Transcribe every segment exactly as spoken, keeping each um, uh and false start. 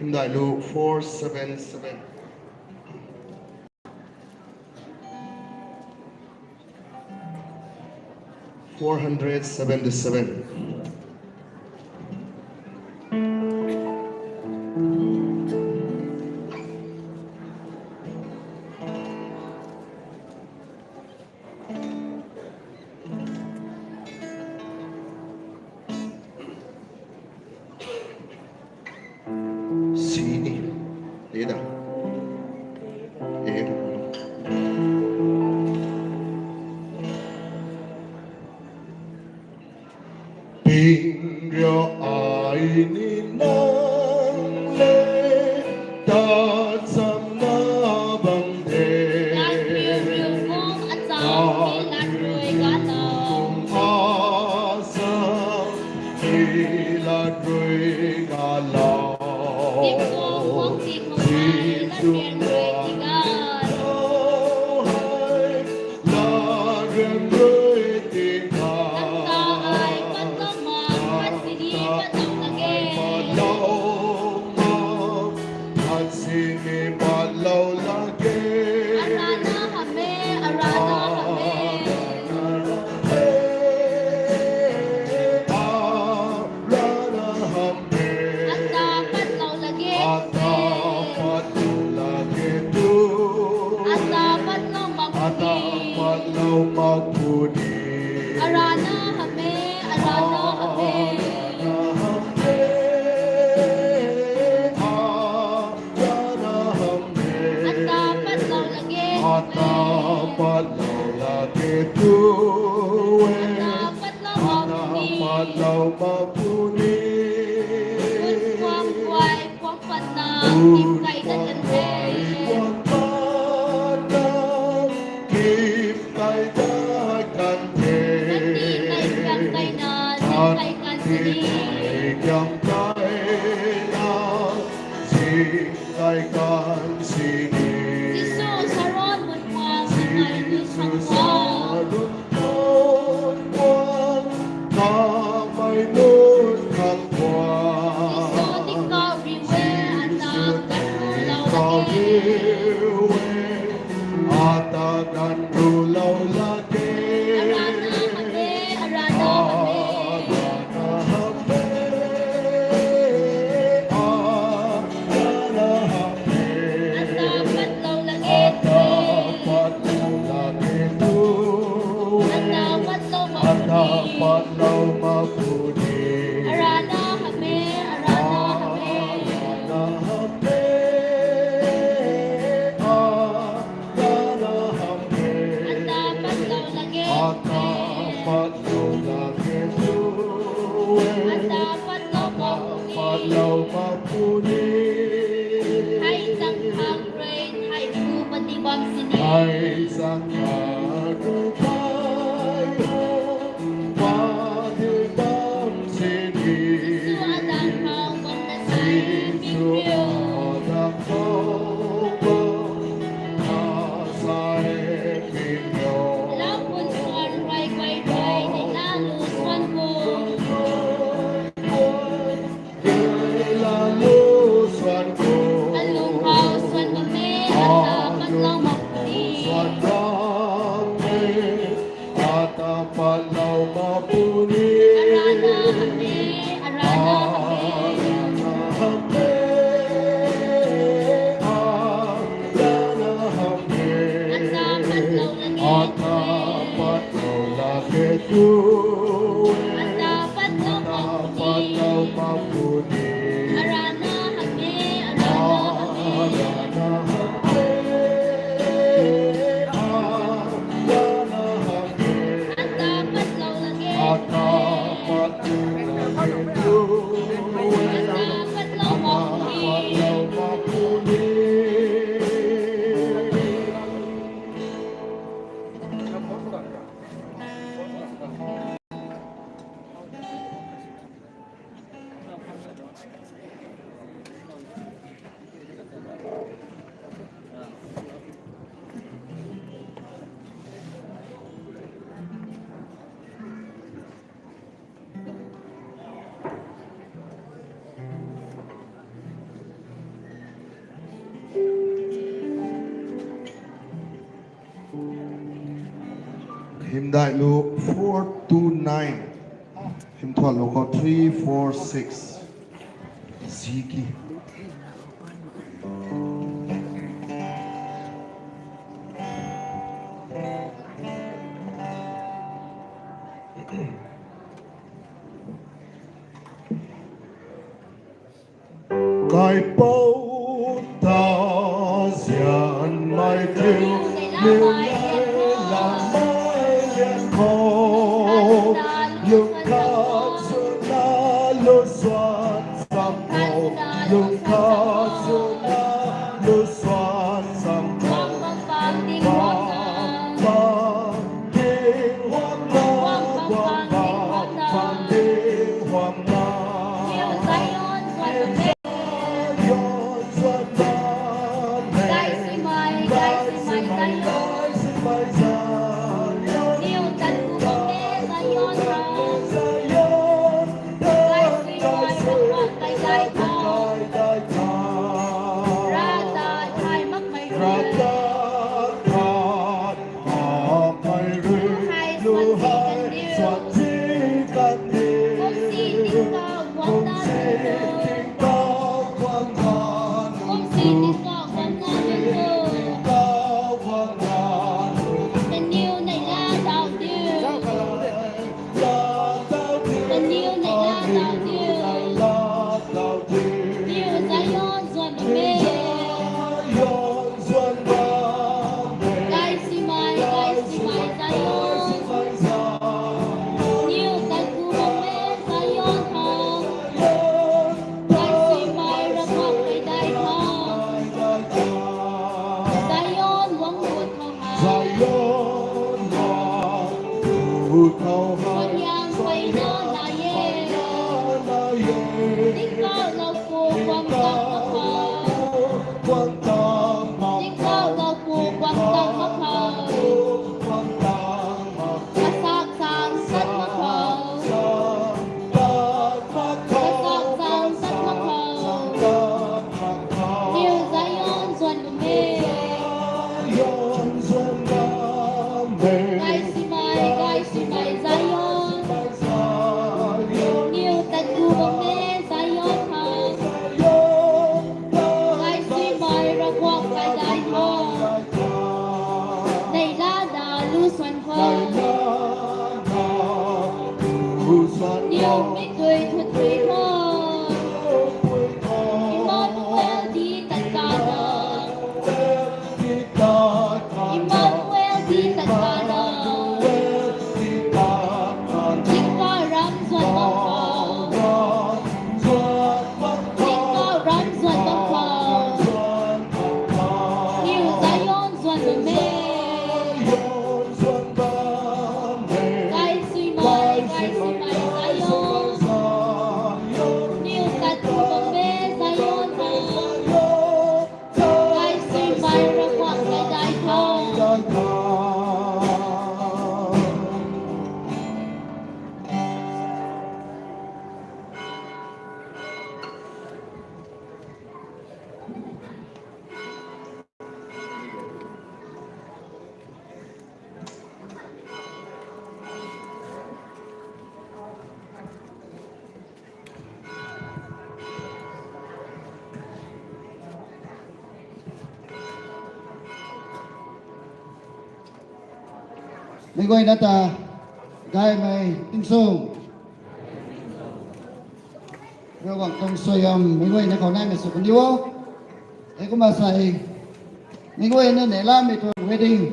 Hymdaihlu four seven seven. Four hundred seventy-seven. Sini. Eda. Eda. Ping rio ai ni nang le, ta cham na bang de. Lat riu riu kung acham ki lat rui ga lo. Asam ki lat rui ga lo. Dim kung kung dim kung ai lat rian rui ti ga. Lat rian rui ti ga. Nang ta ai patlou ma, khat sini patlou lak ge. Patlou ma, khat sini patlou lak ge. Arana hamh e, arana hamh e. Arana hamh e. Ata patlou lak ge. Ata patlou lak ge tu. Ata patlou mak puni. Ata patlou mak puni. Arana hamh e, arana hamh e. Arana hamh e. Arana hamh e. Ata patlou lak ge. Ata patlou lak ge tu. Ata patlou mak puni. Ata patlou mak puni. Kuang kuai kuang patna, kim kai dat kan the. Kim kai dat kan the. Kandih kai kiam kaina, zing kai kan sini. Kandih kai kiam kaina, zing kai kan sini. Jisu, Saron mun kuang, Jisu, Saron mun kuang, kamei nunc khang kuang. Jisu, tingkauh riu e, ata ganv ru lou lak ge. Ata ganv ru lou lak ge. Arana hamh e, arana hamh e. Arana hamh e. Arana hamh e. Ata patlou lak ge. Ata patlou lak ge tu. Ata patlou mak puni. Ata patlou mak puni. Arana hamh e, arana hamh e. Arana hamh e. Arana hamh e. Ata patlou lak ge. Ata patlou lak ge tu. Ata patlou mak puni. Patlou mak puni. Hei zang khang rui, hei pu pati bam sini. Hei zang khang rui, hei pu pati bam sini. Jisu azang khou bam na sai ping riu. Jisu azang khou bam na sai ping riu. Lau pun suan rui guay rui, ni na lu suan ku. Kalung khou suan bam e, ata patlou mak puni. Ata patlou mak puni. Arana hamh e, arana hamh e. Hymdaihlu four two nine. Hymthuanlou khou three four six. Ziki. Kaipouc ta zianmei thiu, niw nai lamei lian khou, lung khat swna lu swan sam khou, lung khat swna lu swan sam khou, bam bam ding huam na, bam bam ding huam na, bam bam ding huam na. Zion swan na mei. Zion swan na mei. Gay swmei, gay swmei Zion. Gay swmei Zion. Niw tat ku bam e Zion khou. Gay swmei Ravguangc kaidai khou. Rav ta thay makmei rui. Rav ta thay makmei rui. Lu hei swan si kaniw. Lu hei swan si kaniw. Kum si tingkauh guang na nunc. Kum si tingkauh guang na nunc. Kum si tingkauh guang na nunc. Kum si tingkauh guang na nunc. Kaniw neihla dauh diu. Kaniw neihla dauh diu. Niw Zion swan na mei. Gay swmei, gay swmei Zion. Niw tat ku bam e Zion khou. Gay swmei Ravguangc kaidai khou. Zion guang gut khou hei. Suaihiam peyna nai e. Tingkauhlou khou guang tang mak khou. Tingkauhlou khou guang tang mak khou. Kasak sang sat mak khou. Kasak sang sat mak khou. Niw Zion swan bam e. Gay swmei, gay swmei Zion. Niw tat ku bam e Zion khou. Gay swmei Ravguangc kaidai khou. Neihla da lu swan khou. Niw mi tui thut tui khou. Emmanuel di tat ka na. Emmanuel di tat ka na. Tingkauh ram zuan bam khou. Tingkauh ram zuan bam khou. Niw Zion zuan bam e. Gay swmei, gay swmei Zion. Niw tat ku bam e Zion khou. Gay swmei Ravguangc kaidai khou. Mi guayna ta gaymei tingsung. Ravguangc tuang suaihiam mi guayna khou naimei sw kan diu o. Heikumna sei, mi guayna neihlamei tuang wedding.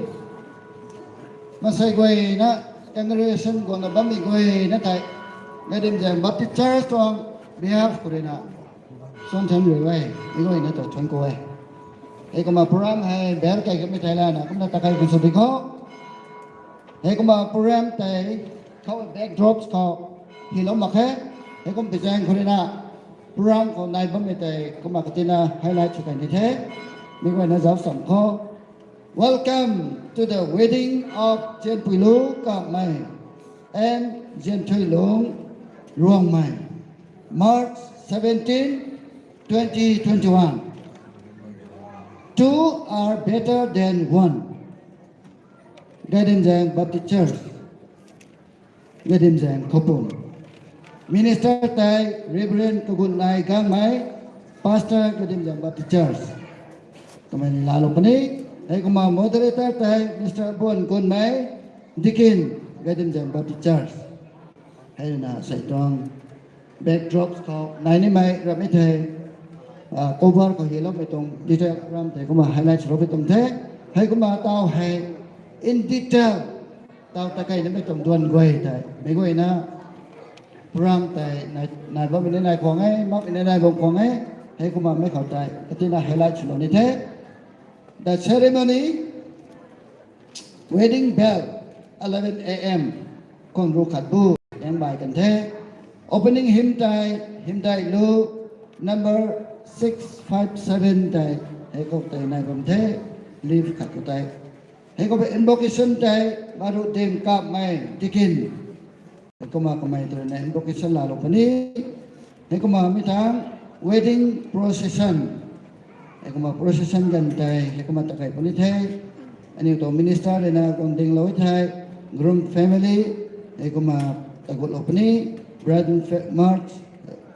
Maansei guayna congregation guangna bammei guayna tei, Gadimzang Baptist Church tuang behalf khou ruina suan thanc rui e, mi guayna ta thuanc ku e. Heikumna program hei bell kai kamei thei lana kumna takai kan sw di kho. Heikumna program tei khou backdrops khou hilou mak khe. Heikum pi zaeng khou ruina program khou nai bammei tei kumna katina highlight sw kan di the. Mi guayna zauc sam kho. Welcome to the wedding of Zianpuilu Kamei and Zianthuilung Ruangmei, March seventeen, twenty twenty-one. Two are better than one. Gaidimzaeng Baptist Church, Gaidimzaeng Khopum. Minister tei Reverend Kagunai Gangmei, Pastor Gaidimzaeng Baptist Church. Kamei ni laalou puni. Heikumna moderator tei Mister Buan Gunmei, Deacon, Gaidimzaeng Baptist Church. Heina sei tuang backdrop khou nai nimei ramei the, cover khou hiloumei tuang detail ram tei kumna highlight swlou pui tuang the. Heikumna tau hei in detail tau ta kei nimei tuang duan guay tei meic guayna program tei nai bammei ni nai khwang e, makmei ni nai bam khwang e. Heikumna mei khou tei katina highlight swlou ni the. The ceremony, wedding bell, eleven A M khou ruh khat bu dang bai kan the. Opening hymn tei, hymdaih lu number six five seven tei, heikhou tei nai bam the, leaf khat khou tei. Heikhou invocation tei, Maru Dim Kapmei, Deacon. Heikumna kamei tei ruina invocation laalou puni. Heikumna mi thang wedding procession. Heikumna procession ganv tei heikumna takei puni the. Aniu tuang minister ruina guang dinglou the. Groom family, heikumna tagutlou puni. Bridal march,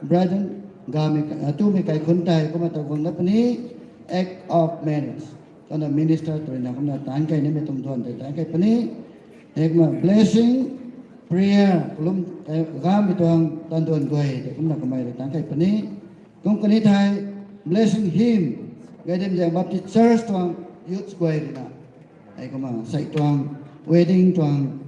bridal gamei, tumei kaikhunc tei kumna taguang dat puni. Act of marriage. Kumna minister tei ruina kumna taanc kei nimei tuang duan tei taanc kei puni. Heikumna blessing prayer, kalum, gamei tuang taanv duan guay tei kumna kamei rui taanc kei puni. Kum kani thei blessing hymn, Gaidimzaeng Baptist Church tuang youth guay ruina. Heikumna sei tuang wedding tuang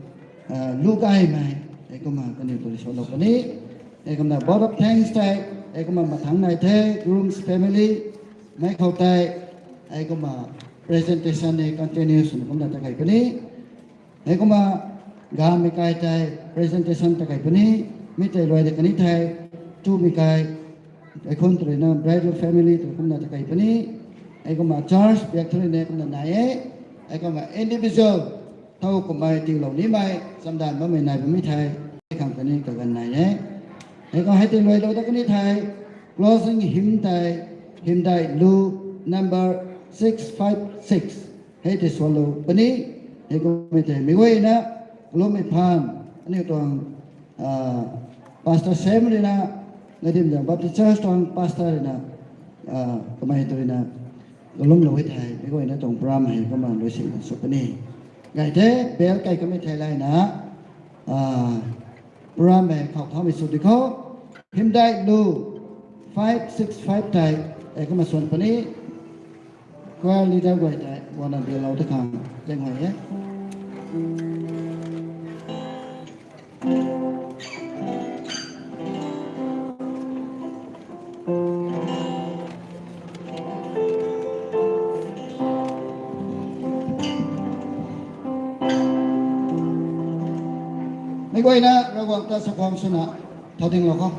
lu gaymei, heikumna kaniw tei rui salou puni. Heikumna vote of thanks tei, heikumna mathangc nai the, groom's family, mei khou tei, heikumna presentation ni continue swna kumna takei puni. Heikumna gamei kai tei presentation takei puni. Mi tei luai de kani thei, tumei kai, kaikhunc tei ruina bridal family tei kumna takei puni. Heikumna church biak thei ruina kumna nai e. Heikumna individual thow kummei tiilou nimei chamdanv bammei nai bammei thei, khang kani kaganv nai e. Heikumna hei tei luailou dat kani thei, closing hymn tei, hymdaih lu number six five six. Hei tei swlou puni. Heikumna tei meic guayna, kalummei phaan, aniu tuang pastor Sam ruina, Gaidimzaeng Baptist Church tuang pastor ruina, kamei tei ruina kalumlou e thei, meic guayna tuang program hei kumna luisina sw puni. Gay the, bell kei kamei thei layna program hei khou thaumei sw di khou, hymdaih lu five six five tei, heikumna swan puni. Choir leader guay tei guangna dinclou ta khang zaenghuay e. Meic guayna Ravguangc ta chakhwang swna thau dinglou khou.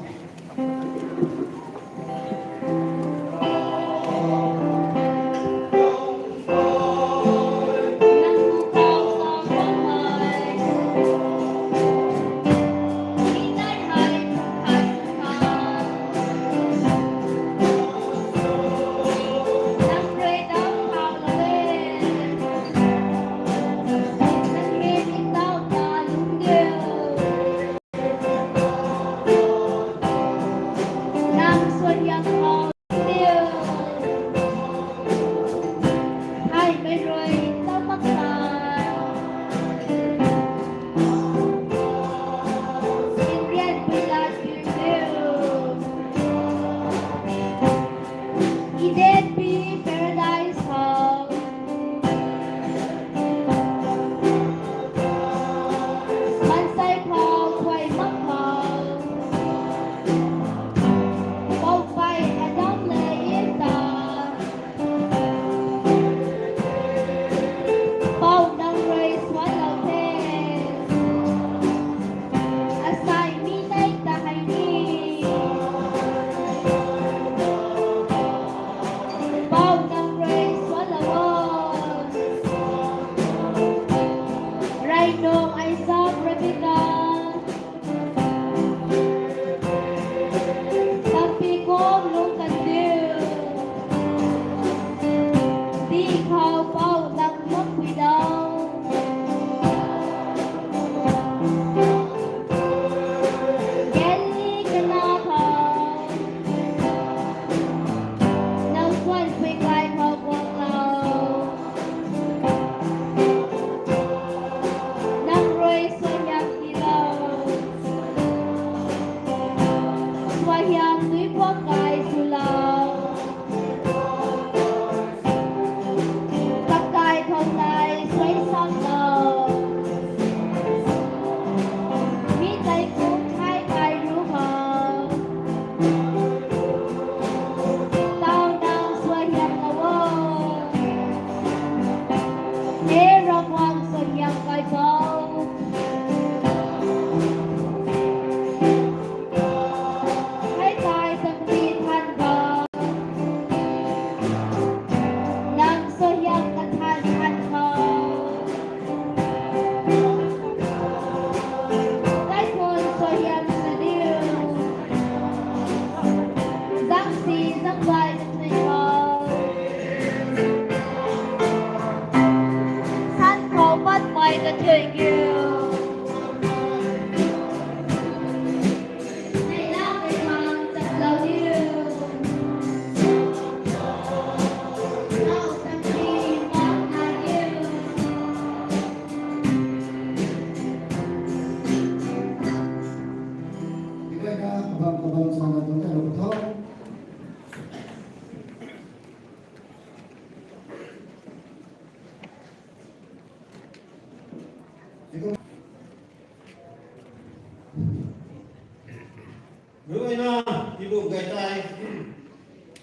Pi bum kai tei,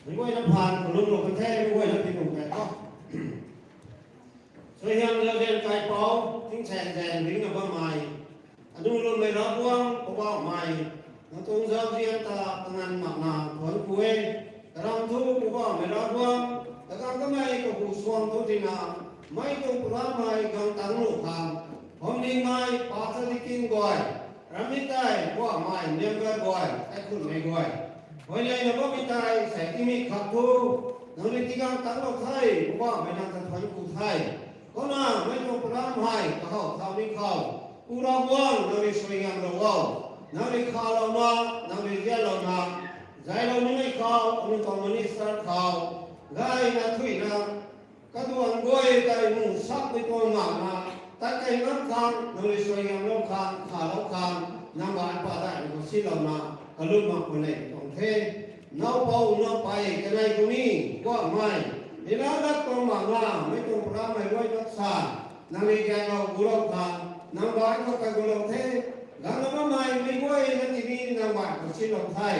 meic guayna phaan kalumlou kan the, meic guayna pi bum kai tho. Suaihiam Zauzian Kaipouc, tingsaengzaeng ringcna bammei, anu lwmmei Ravguangc Poubauhmei, nang tuang zauzian ta kanganv makna thuanc ku e. Karam thu Poubauhmei Ravguangc, kaganv kamei kahu suang thu tina, mei tuang purammei gang tangc lu khang, hom ningmei pa ta di kin guay, ramei tei Poubauhmei member guay, kaikhunmei guay, huayneyna bammei tei sei tingmik khat thu, nang rui tigang tangclou the, Poubauhmei nang ta thuanc ku the. Kumna mei tuang program hei kahaw thau ni khou, Pu Ravguangc nang rui suaihiamlou o, nang rui khalouna, nang rui zianlouna, zaylou nimei khou, anu tuang minister khou, gayna thuina, kaduan guay tei mu sakmei tuang makna, tat kei ngam khang, nang rui suaihiamlou khang, khalou khang, nang baanc pa daihmei khou silouna, kalum mak khou nei tuang the. Naupou, naupey, kanei kuni, Poubauhmei, nina lat tuang makna, mei tuang program hei guay tat sa, nang rui gaylou gulou khang, nang baanc khou kai gulou the, gangna bammei mei guayna tini nang baanc khou silou the.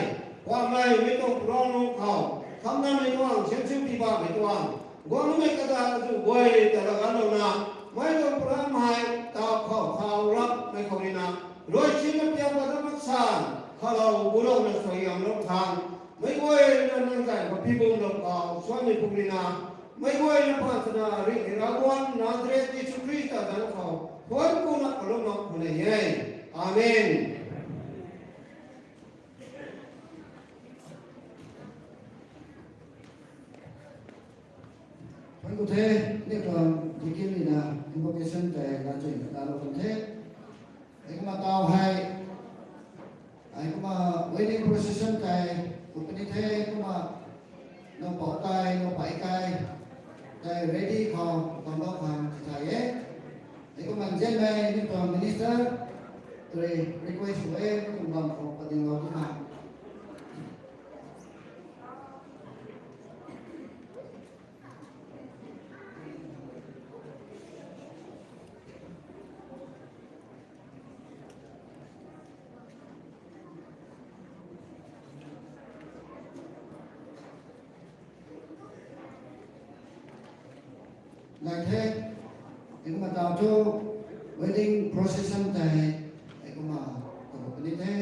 Poubauhmei, mei tuang program nunc khou, khamnamei tuang, siamsiu pi bammei tuang, guangmei kazat azuh guay ta lagalouna, mei tuang program hei, tau khou thau rapmei khou rina, rui sinna piak pat na mak san, khalou gulouna suaihiamlou khang, meic guayna nang zay khou pi bumlou khou suanmei pu rina, meic guayna phaan twna ringhmei Ravguangc Nazaret Jisu Khrista zanc khou, thuanc kuna kalum mak khou nei e. Amen. Thuanc ku the, ni tuang deacon rina invocation tei lachuina talou kan the. Hei kumna tau hei, hei kumna wedding procession tei, kumna ni the, kumna naupou kai, naupey kai, tei ready khou bamlou khang tithay e. Hei kumna nzianmei ni tuang minister, tei request sw e, kum bam khou padinglou tu khang. Nai the, hei kumna tau thu wedding procession tei, hei kumna tau puni the,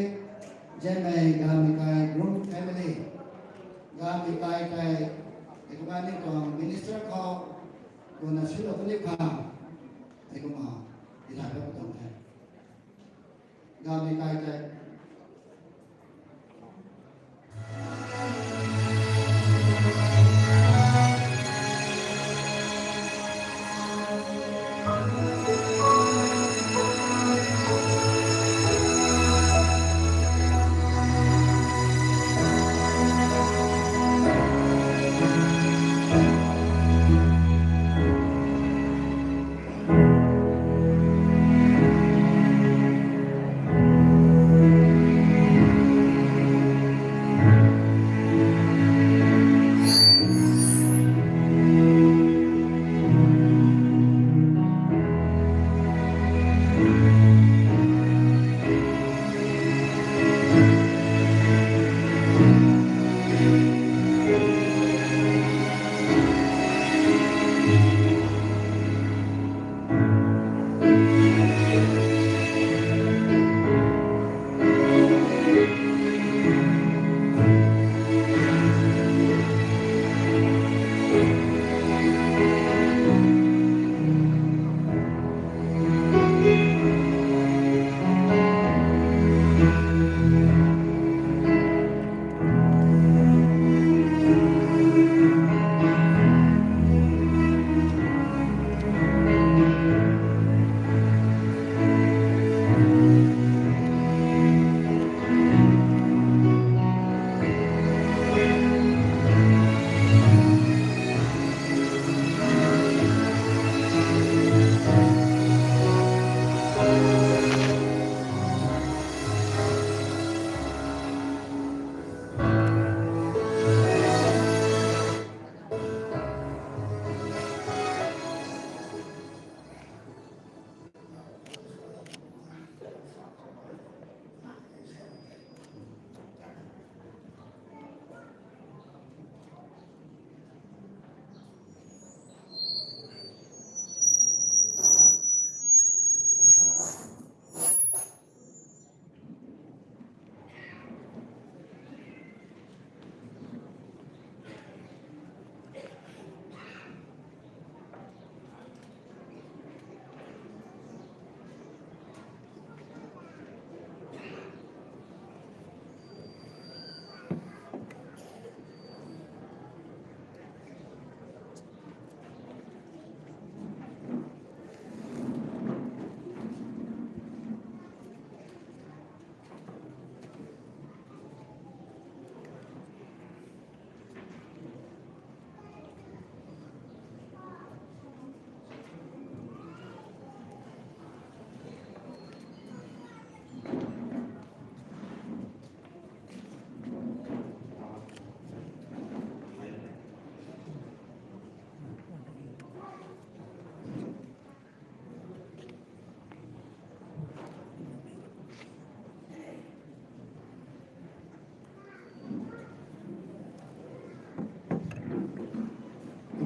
nzianmei gaymei kai groom family, gaymei kai tei, hei kumna ni tuang minister khou, kumna silou puni khang, hei kumna, tithay pat tuang the. Gaymei kai tei.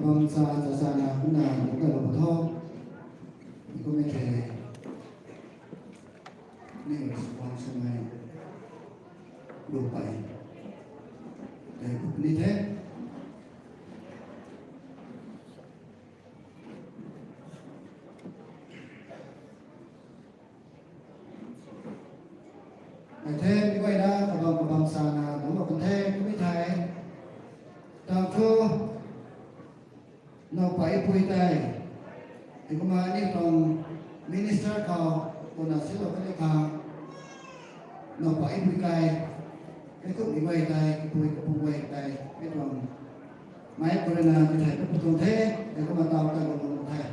Bam sa, sa, sa na, na, na, na, na, tho. Ni kum e the. Ni, bam sa na, lu pai. Tei, ni the. Ai the, mi guayna, kabam, kabam sa na, dungc bam the, kum e thei. Tang thu, Nowpai pui tei, heikumna ni tuang minister khou, kumna silou kani khang, nowpai pui kai, mi kum ni guay tei, pui kapu guay tei, mi tuang, mai kurana mi thei pu tuang the, heikumna tau tei kum tuang the.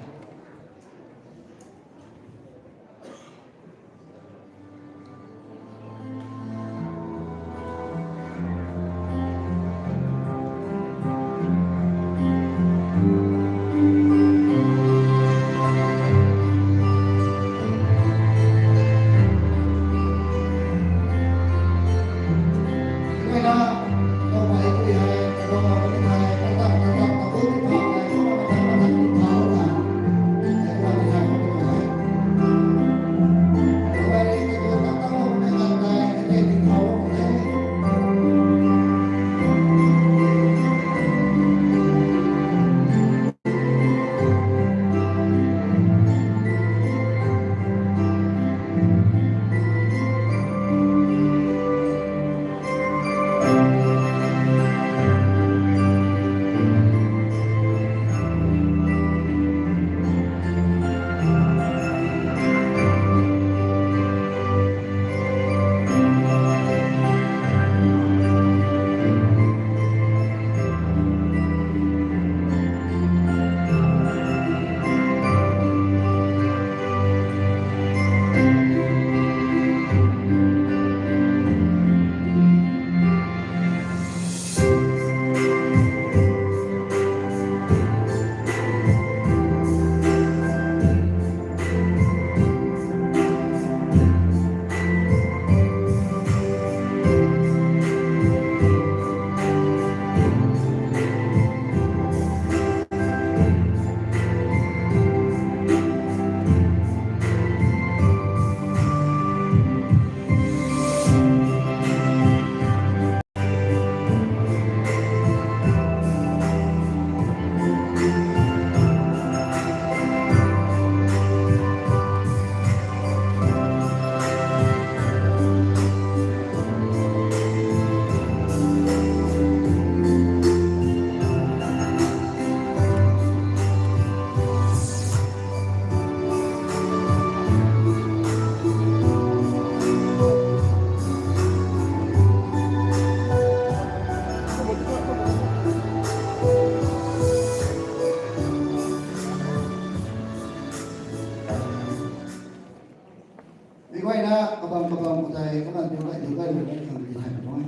Mi guayna kabam kabam khou tei kumna diu gay diu gay lu ni khang di thay tuang.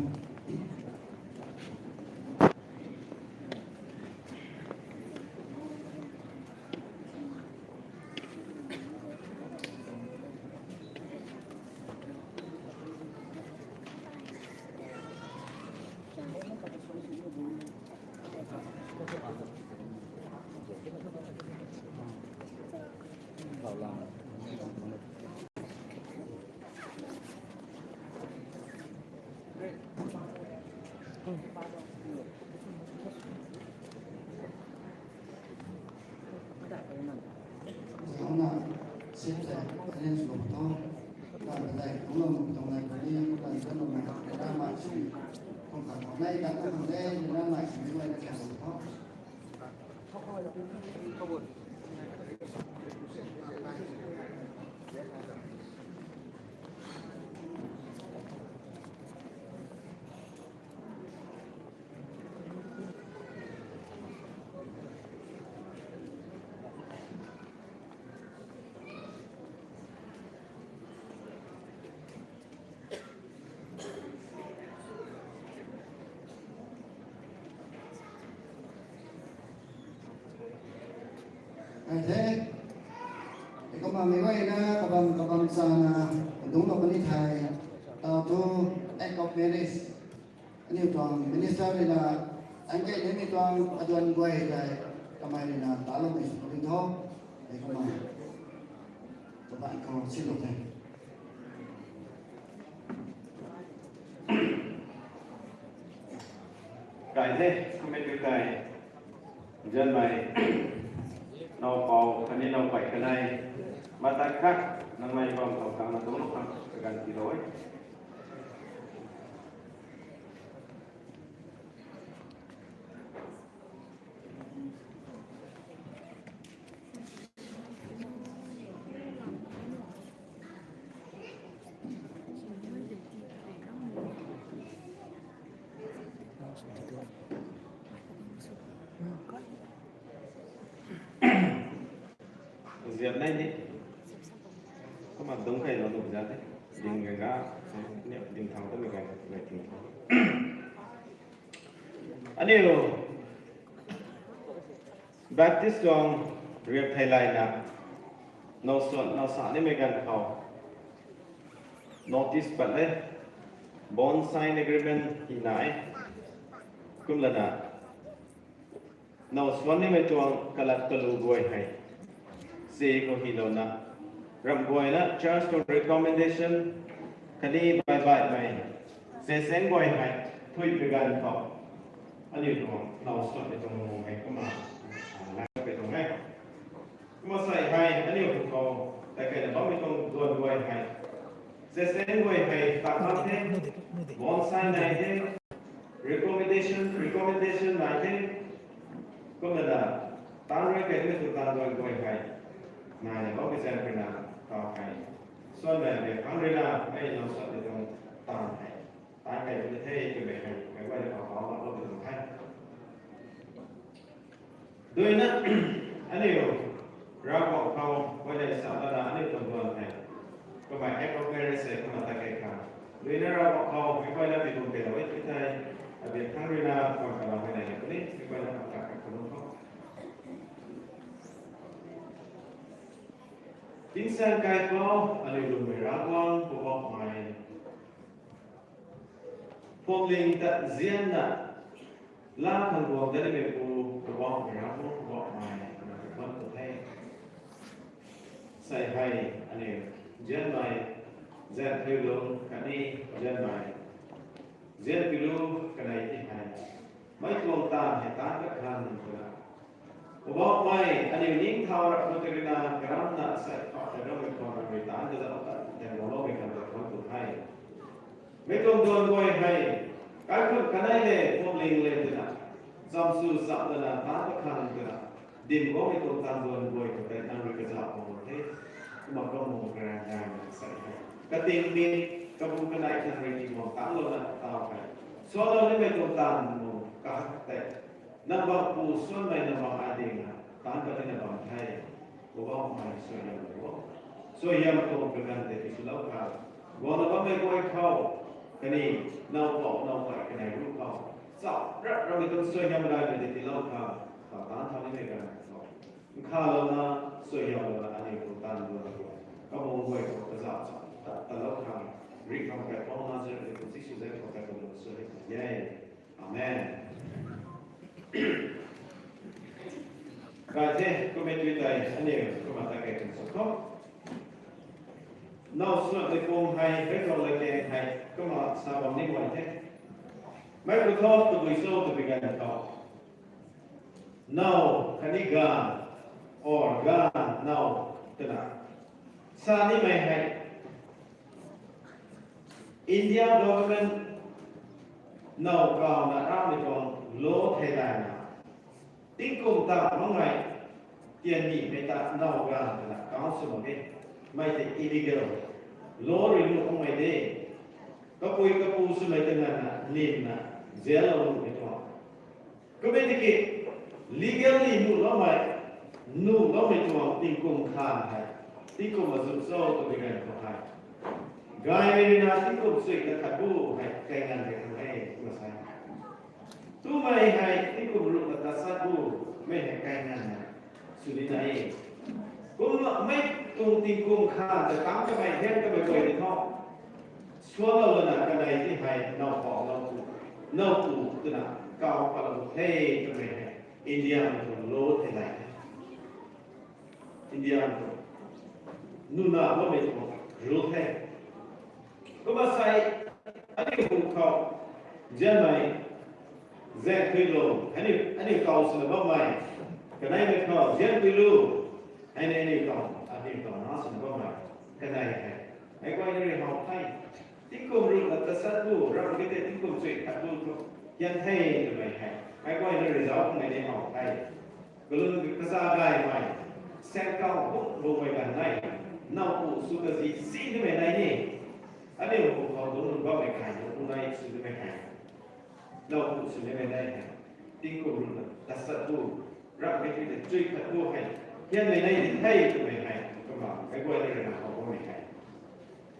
Zauna, sip tei, arrange lou tho. Tan tei, tunglam tunglam kani, tan tunglam na, ramai si, kong kang kong nai, tan tunglam nai, ramai si, mi lai na kya lou tho. Ai the, e kumna mi guayna kabam kabam sana, dungc lou kani thei, tau thu, act of marriage. Aniu tuang minister rui na, an kei ni mi tuang aduan guay tei, Kamei rui na taloumei sw ri tho. Hei kumna, kabaih khou silou the. Kai the, kummei tu kai. Nzianmei, now pou khatni now pei kanei, matai khat, nangmei bam khou tangna tuang lou khang kaganv tiilou e. Ziap nei ni. Kumna dungc kei lou dungc zat the. Ding gaeng ga, ni ding thau tu mei gaeng, gaeng ting thau. Aniu Baptist tuang riak thei layna, now suan, now sa nimei ganv khou notice pat le, bond sign agreement hi nai. Kumlana, now suan nimei tuang kalat kalu guay hei, se khou hylouna, ramh guayna church tuang recommendation, khatni baih baihmei, se seng guay hei, thuipui ganv khou, aniu tuang now suan nimei tuang mung hei kumna, a, laipui tuang e. Kumna sei hei, aniu khou, tei kaina bammei tuang duan guay hei, se seng guay hei, tak mak the, bond sign nai the, recommendation, recommendation nai the, kumna, taanv rui kaimei tuang taanv duan guay hei, naina bammei zaeng ruina, taw hei, suan nai de, taanv ruina, mei now suan nimei tuang taanv hei, taanv kaimei the, twmei hei, meic guayna khou paulou lou tuang the. Duina, aniu, Ravguangc khou, guay le sa lana aniu tuang duan hei, kamei act of marriage hei kumna ta kei khang. Duina Ravguangc khou, meic guayna mi tuang keylou e tei, abin thangc ruina, kuan kalou hei nai puni, meic guayna khang ta kei khang lung khou. Tingsaeng kaipouc, aniu lwmmei Ravguangc, Poubauhmei. Phuamling ta nzianna, laa khang guang dat nimei pu, Poubauhmei Ravguangc, Poubauhmei, na kakhwan khou the. Sei hei, aniu, nzianmei, nzian thiu lung, khatni, nzianmei, nzian pilu, kanei ti hei. Mei tuang taanv hei taanc kat khang twna, Poubauhmei, aniu ningtow rap khou tei ruina, karamna sei khou tei rammei khou rui taanc kazauh tat tei guangloumei khang kakhwan khou the. Mei tuang duan guay hei, kaikhunc kanei le, phuamling le twna, chamsw chap lana taanc kat khang twna, dim guangmei tuang taanv duan guay khou tei nang rui kazauh khou the. Kumna kamung karan gaymei sei hei, kating mi, kabu kanei nang rui tiiguang tangclouna taw hei, suanlou nimei tuang taanv mung kahak tei, nang bam pu suanmei nang bam ai dingna, taanc kat tina bam the. Poubauhmei suaihiamlou o. Suaihiam tuang kaganv tei tiswlou khang, guangna bammei guay khou, khatni, now pou now pei kanei ruc khou, chap rap rammei tuang suaihiam gaymei tei tiilou khang, taw taanc thau nimei ganv khou, nkhavlouna, suaihiamlouna aniu tuang taanv duan guay, kamung guay khou kazauh chap tat talou khang, rih khang kaipouc Nazaret pu Jisu zaeng khou kaikumna suaihiam e. Amen. Kai the, kummei tu tei aniu kumna ta kei khang sw khou, now suan nimei pung hei, hei khou latkaeng hei, kumna sa bam ni guay the. Mei pu thu tabui cho twpui ganv khou, now khatni ganv, or ganv now, twna, sa nimei hei, India government now kawna ramei tuang law thei layna, tingkum ta makmei, tian nimei ta now ganv twna kau sw mak e, mei tei illegal, law rui nuh makmei de, kapui kapu swmei ta nganvna limna, jail lou nuhmei tuang. Kummei tiki, legally nuhloumei, nuhloumei tuang tingkum khan hei, tingkum azuh cho twmei ganv khou hei, gaymei ruina tingkum chuihna khat bu hei kainganv rei khang e, kumna sa e. Twmei hei tingkum ruhna khat sat bu, mei hei kainganvna sw nina e. Kumna mei tuang tingkum khan ta tangc kamei hian kamei guay ni thu, suanlou lana kanei ti hei now pou, now pu, now pu twna kau patlou the twmei hei India mei tuang law thei biang tu, nuna bammei tu rule the. Kumna sei, aniu hu khou, zianmei, zaeng thui lu, aniu, aniu kaw swna bammei, kaneimei khou, zian thui lu, hei ni aniu kaw, aniu kaw na swna bammei, kanei hei, meic guayna rui how the. Tingkum ruhna tasat bu, ram kei tei tingkum chui khat bu thu, hian the twmei hei, meic guayna rui zauc kummei ni how the. Kalun kaza gaymei, saengkau buk bukmei ganv nei, nowpu sw kazi si twmei nei ni, aniu hu khou lungc nunc bammei kai nunc nai sw twmei hei, nowpu sw nimei nei hei, tingkum ruhna tasat bu, ram kei tei chui khat bu hei, hianmei nei di the twmei hei, kumna meic guayna rui na how bammei hei,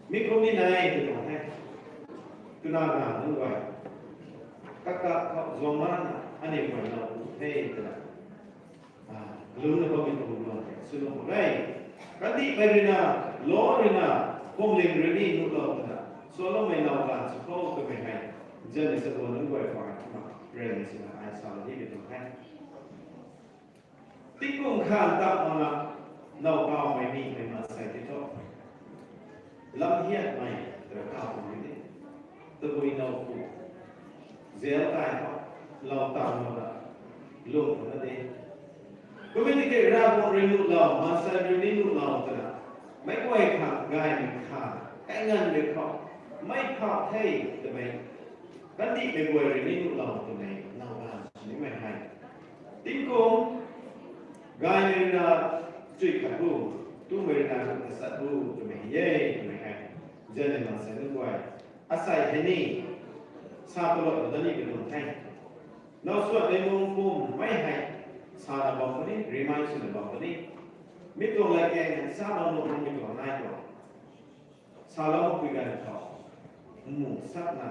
mi kum ni nei tw tuang the. Twna ganv nunc guay, kaka khou zuang mana, aniu guay nowpu the twna, lungcna bammei tuang luan tei sw nuh mak e. Kandihmei rui na, lou rui na, phuamling rui ni nuhlou twna, swloumei now ganv sw khou twmei hei, zanni chabuan nunc guay khou kumna rey sina ai salou nimei tuang the. Tingkum khan ta mana, now kawmei nimei maansei tei thu, lam hianmei twna kaw tuang ni de. Tabui nowpu, jail kai khou, lou tanglouna, lung khou na de. Kumna tiki Ravguangc rui nuhlou, maansei rui ni nuhlou twna, meic guay khang gaymei kha, kainganv rui khou, mei phau the twmei, kandihmei guay rui ni nuhlou twmei, now ganv sw nimei hei, tingkum, gaymei rui na, chui khat bu, tumei rui na, tasat bu twmei hei e twmei hei, zanni maansei nunc guay, asei hei ni, sa kalot na da ni katuang the. Now suatmei mung kummei hei, sana bam puni, remind swna bam puni. Mi tuang latkaeng sa bam nuh mung mi tuang nai tuang. Salou makpui ganv khou, mu sakna,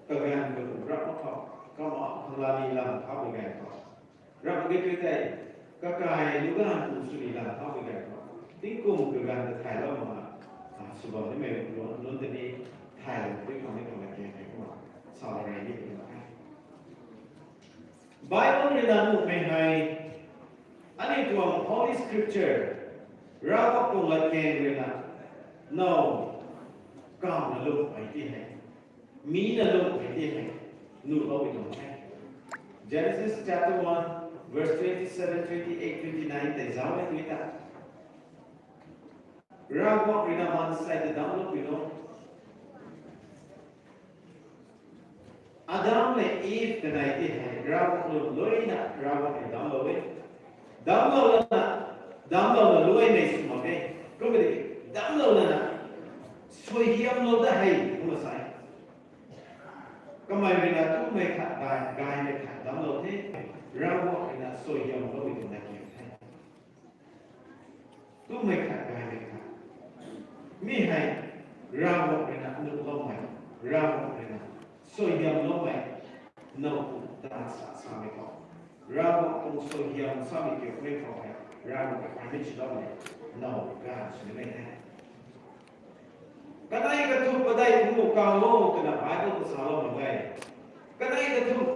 kaganv kalu rap mak khou, kama khang lani lam thaupui ganv khou, ram kei tei, kakai lu ganv kum swni lam thaupui ganv khou, tingkum kaganv ta thaylou mak na, sw bam nimei nunc tei ni, thaylou pui khang ni khang latkaeng hei kumna, salou rey ni kumna the. Bible rui na nuhmei hei, aniu tuang Holy Scripture, Ravguangc tuang latkaeng rui na, now, kamna lungmei ti hei, mi na lungmei ti hei, nuhloumei tuang the. Genesis chapter one, verse twenty-seven, twenty-eight, twenty-nine tei zauc e tui ta. Ravguangc rui na maansei ta damclou pui lo. Adam le Eve kanei ti hei Ravguangc lwm luina Ravguangc rui damclou e. Damclou lana, damclouna luaimei sw mak e. Kumna tiki, damclou lana, suaihiamlou da hei, kumna sa e. Kamei rui na tumei khat, gay, gaymei khat damclou the, Ravguangc rui na suaihiamloumei tuang na kiu the. Tumei khat, gaymei khat. Mi hei, Ravguangc rui na nuhloumei, Ravguangc rui na suaihiamloumei, nowpu ta sa samei khou, Ravguangc tuang suaihiam samei kiu mei khou hei, Ravguangc rui permit swloumei, now ganv sw nimei the. Kanei kathumh padeih phungc nuh kaw o twna Bible khou salou mak ge. Kanei kathumh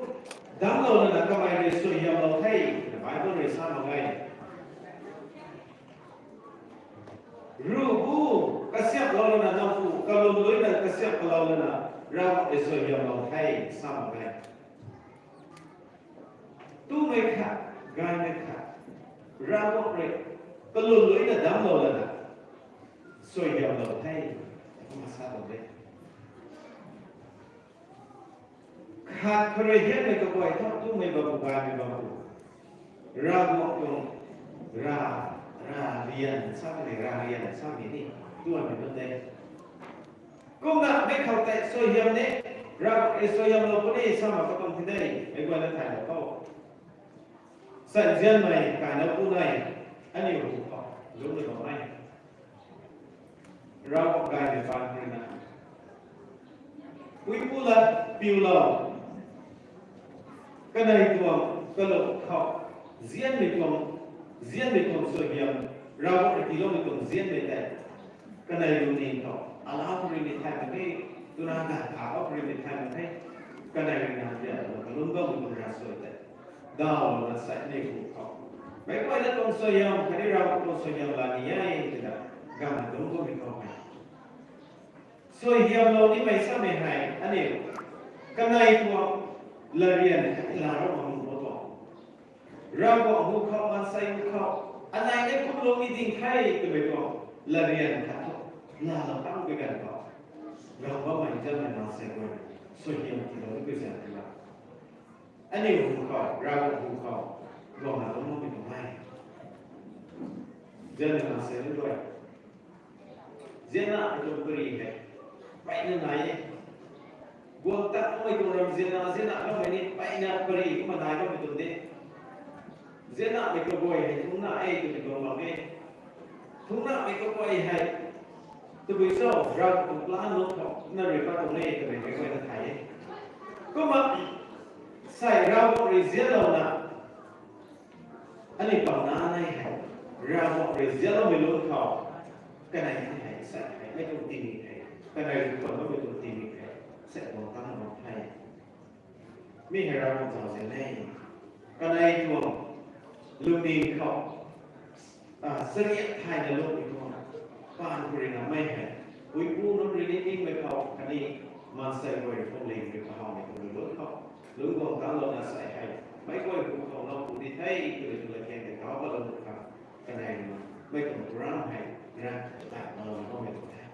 damclou lana kamei rui suaihiamlou the twna Bible rui sa mak ge. Ruh bu kasiamhlou lana, nowpu kalum luina kasiamh kalou lana, Ravguangc rui suaihiamlou the sa mak ge. Tumei khat, gaymei khat, Ravguangc rui kalum luina damclou lana, suaihiamlou the, kumna sa tuang de. Khat khou rui hianmei kaguay thu tumei bam pu, gaymei bam pu, Ravguangc tuang ra, ra rian samei ni, ra rian samei ni, tuanmei nunc de. Kumna mei khou tei suaihiam ni, Ravguangc rui suaihiamlou puni sa mak katuang the de, meic guayna thaylou khou. Sa nzianmei kaina pu nei, aniu hu khou lungcna bam e. Ravguangc gaymei paan rui na, puipu lat piulou, kanei tuang kalum khou, nzianmei tuang, nzianmei tuang suaihiam, Ravguangc rui tiiloumei tuang nzianmei tei, kanei lungning khou alau khou rui ni thay mak the, twna ganv kha khou rui ni thay mak the, kanei rui na nzianlou kalum bammei tuang ravsuai tei, dawlouna sa aniu hu khou Meic guayna tuang suaihiam khatni Ravguangc tuang suaihiam la ni e twna ganv na dungc bammei khou hei, suaihiamlou nimei samei hei aniu kanei tuang latryan khatni laa ram mak nuh bo tuang, Ravguangc hu khou, maansei hu khou, anei ni kumlou ni ding the twmei tuang latryan khat thu laalou tangc pui ganv khou, Ravguangc bammei zanmei maansei guay suaihiam tiilou ni pui zaeng twna aniu hu khou, Ravguangc hu khou guang na lung makmei tuang e. Zanmei maansei nunc guay, zianna mei tuang pary hei mpeyna nai e. Guang tangmei tuang ram zianna, zianna kamei ni mpeyna pary kumna nai bammei tuang de. Zianna mei kaguay hei thungna e twmei tuang mak e. Thungna mei kaguay hei tabui cho, Ravguangc tuang plan lung khou na rui pat tuang e twmei meic guayna thay e. Kumna sei Ravguangc rui zianlouna aniu pamna nai hei, Ravguangc rui zianloumei lungc khou kanei hei sei hei mei tuang tingmik hei, kanei rui khwan bammei tuang tingmik hei sei guang tangna bam the. Mi hei Ravguangc zauzian e. Kanei tuang lungning khou chariak thayna lungmei tuang paan khou ruina mei hei, puipu nunc rui ni ningmei khou khatni maansei guay rui khou ling rui kahawmei tuang rui lungc khou lungc guang tanglouna sei hei meic guay hu khou nowpu di the twmei tuang latkaeng tei kauc patlou khang kanei ruina mei tuang program hei ran tat lou bammei tuang the.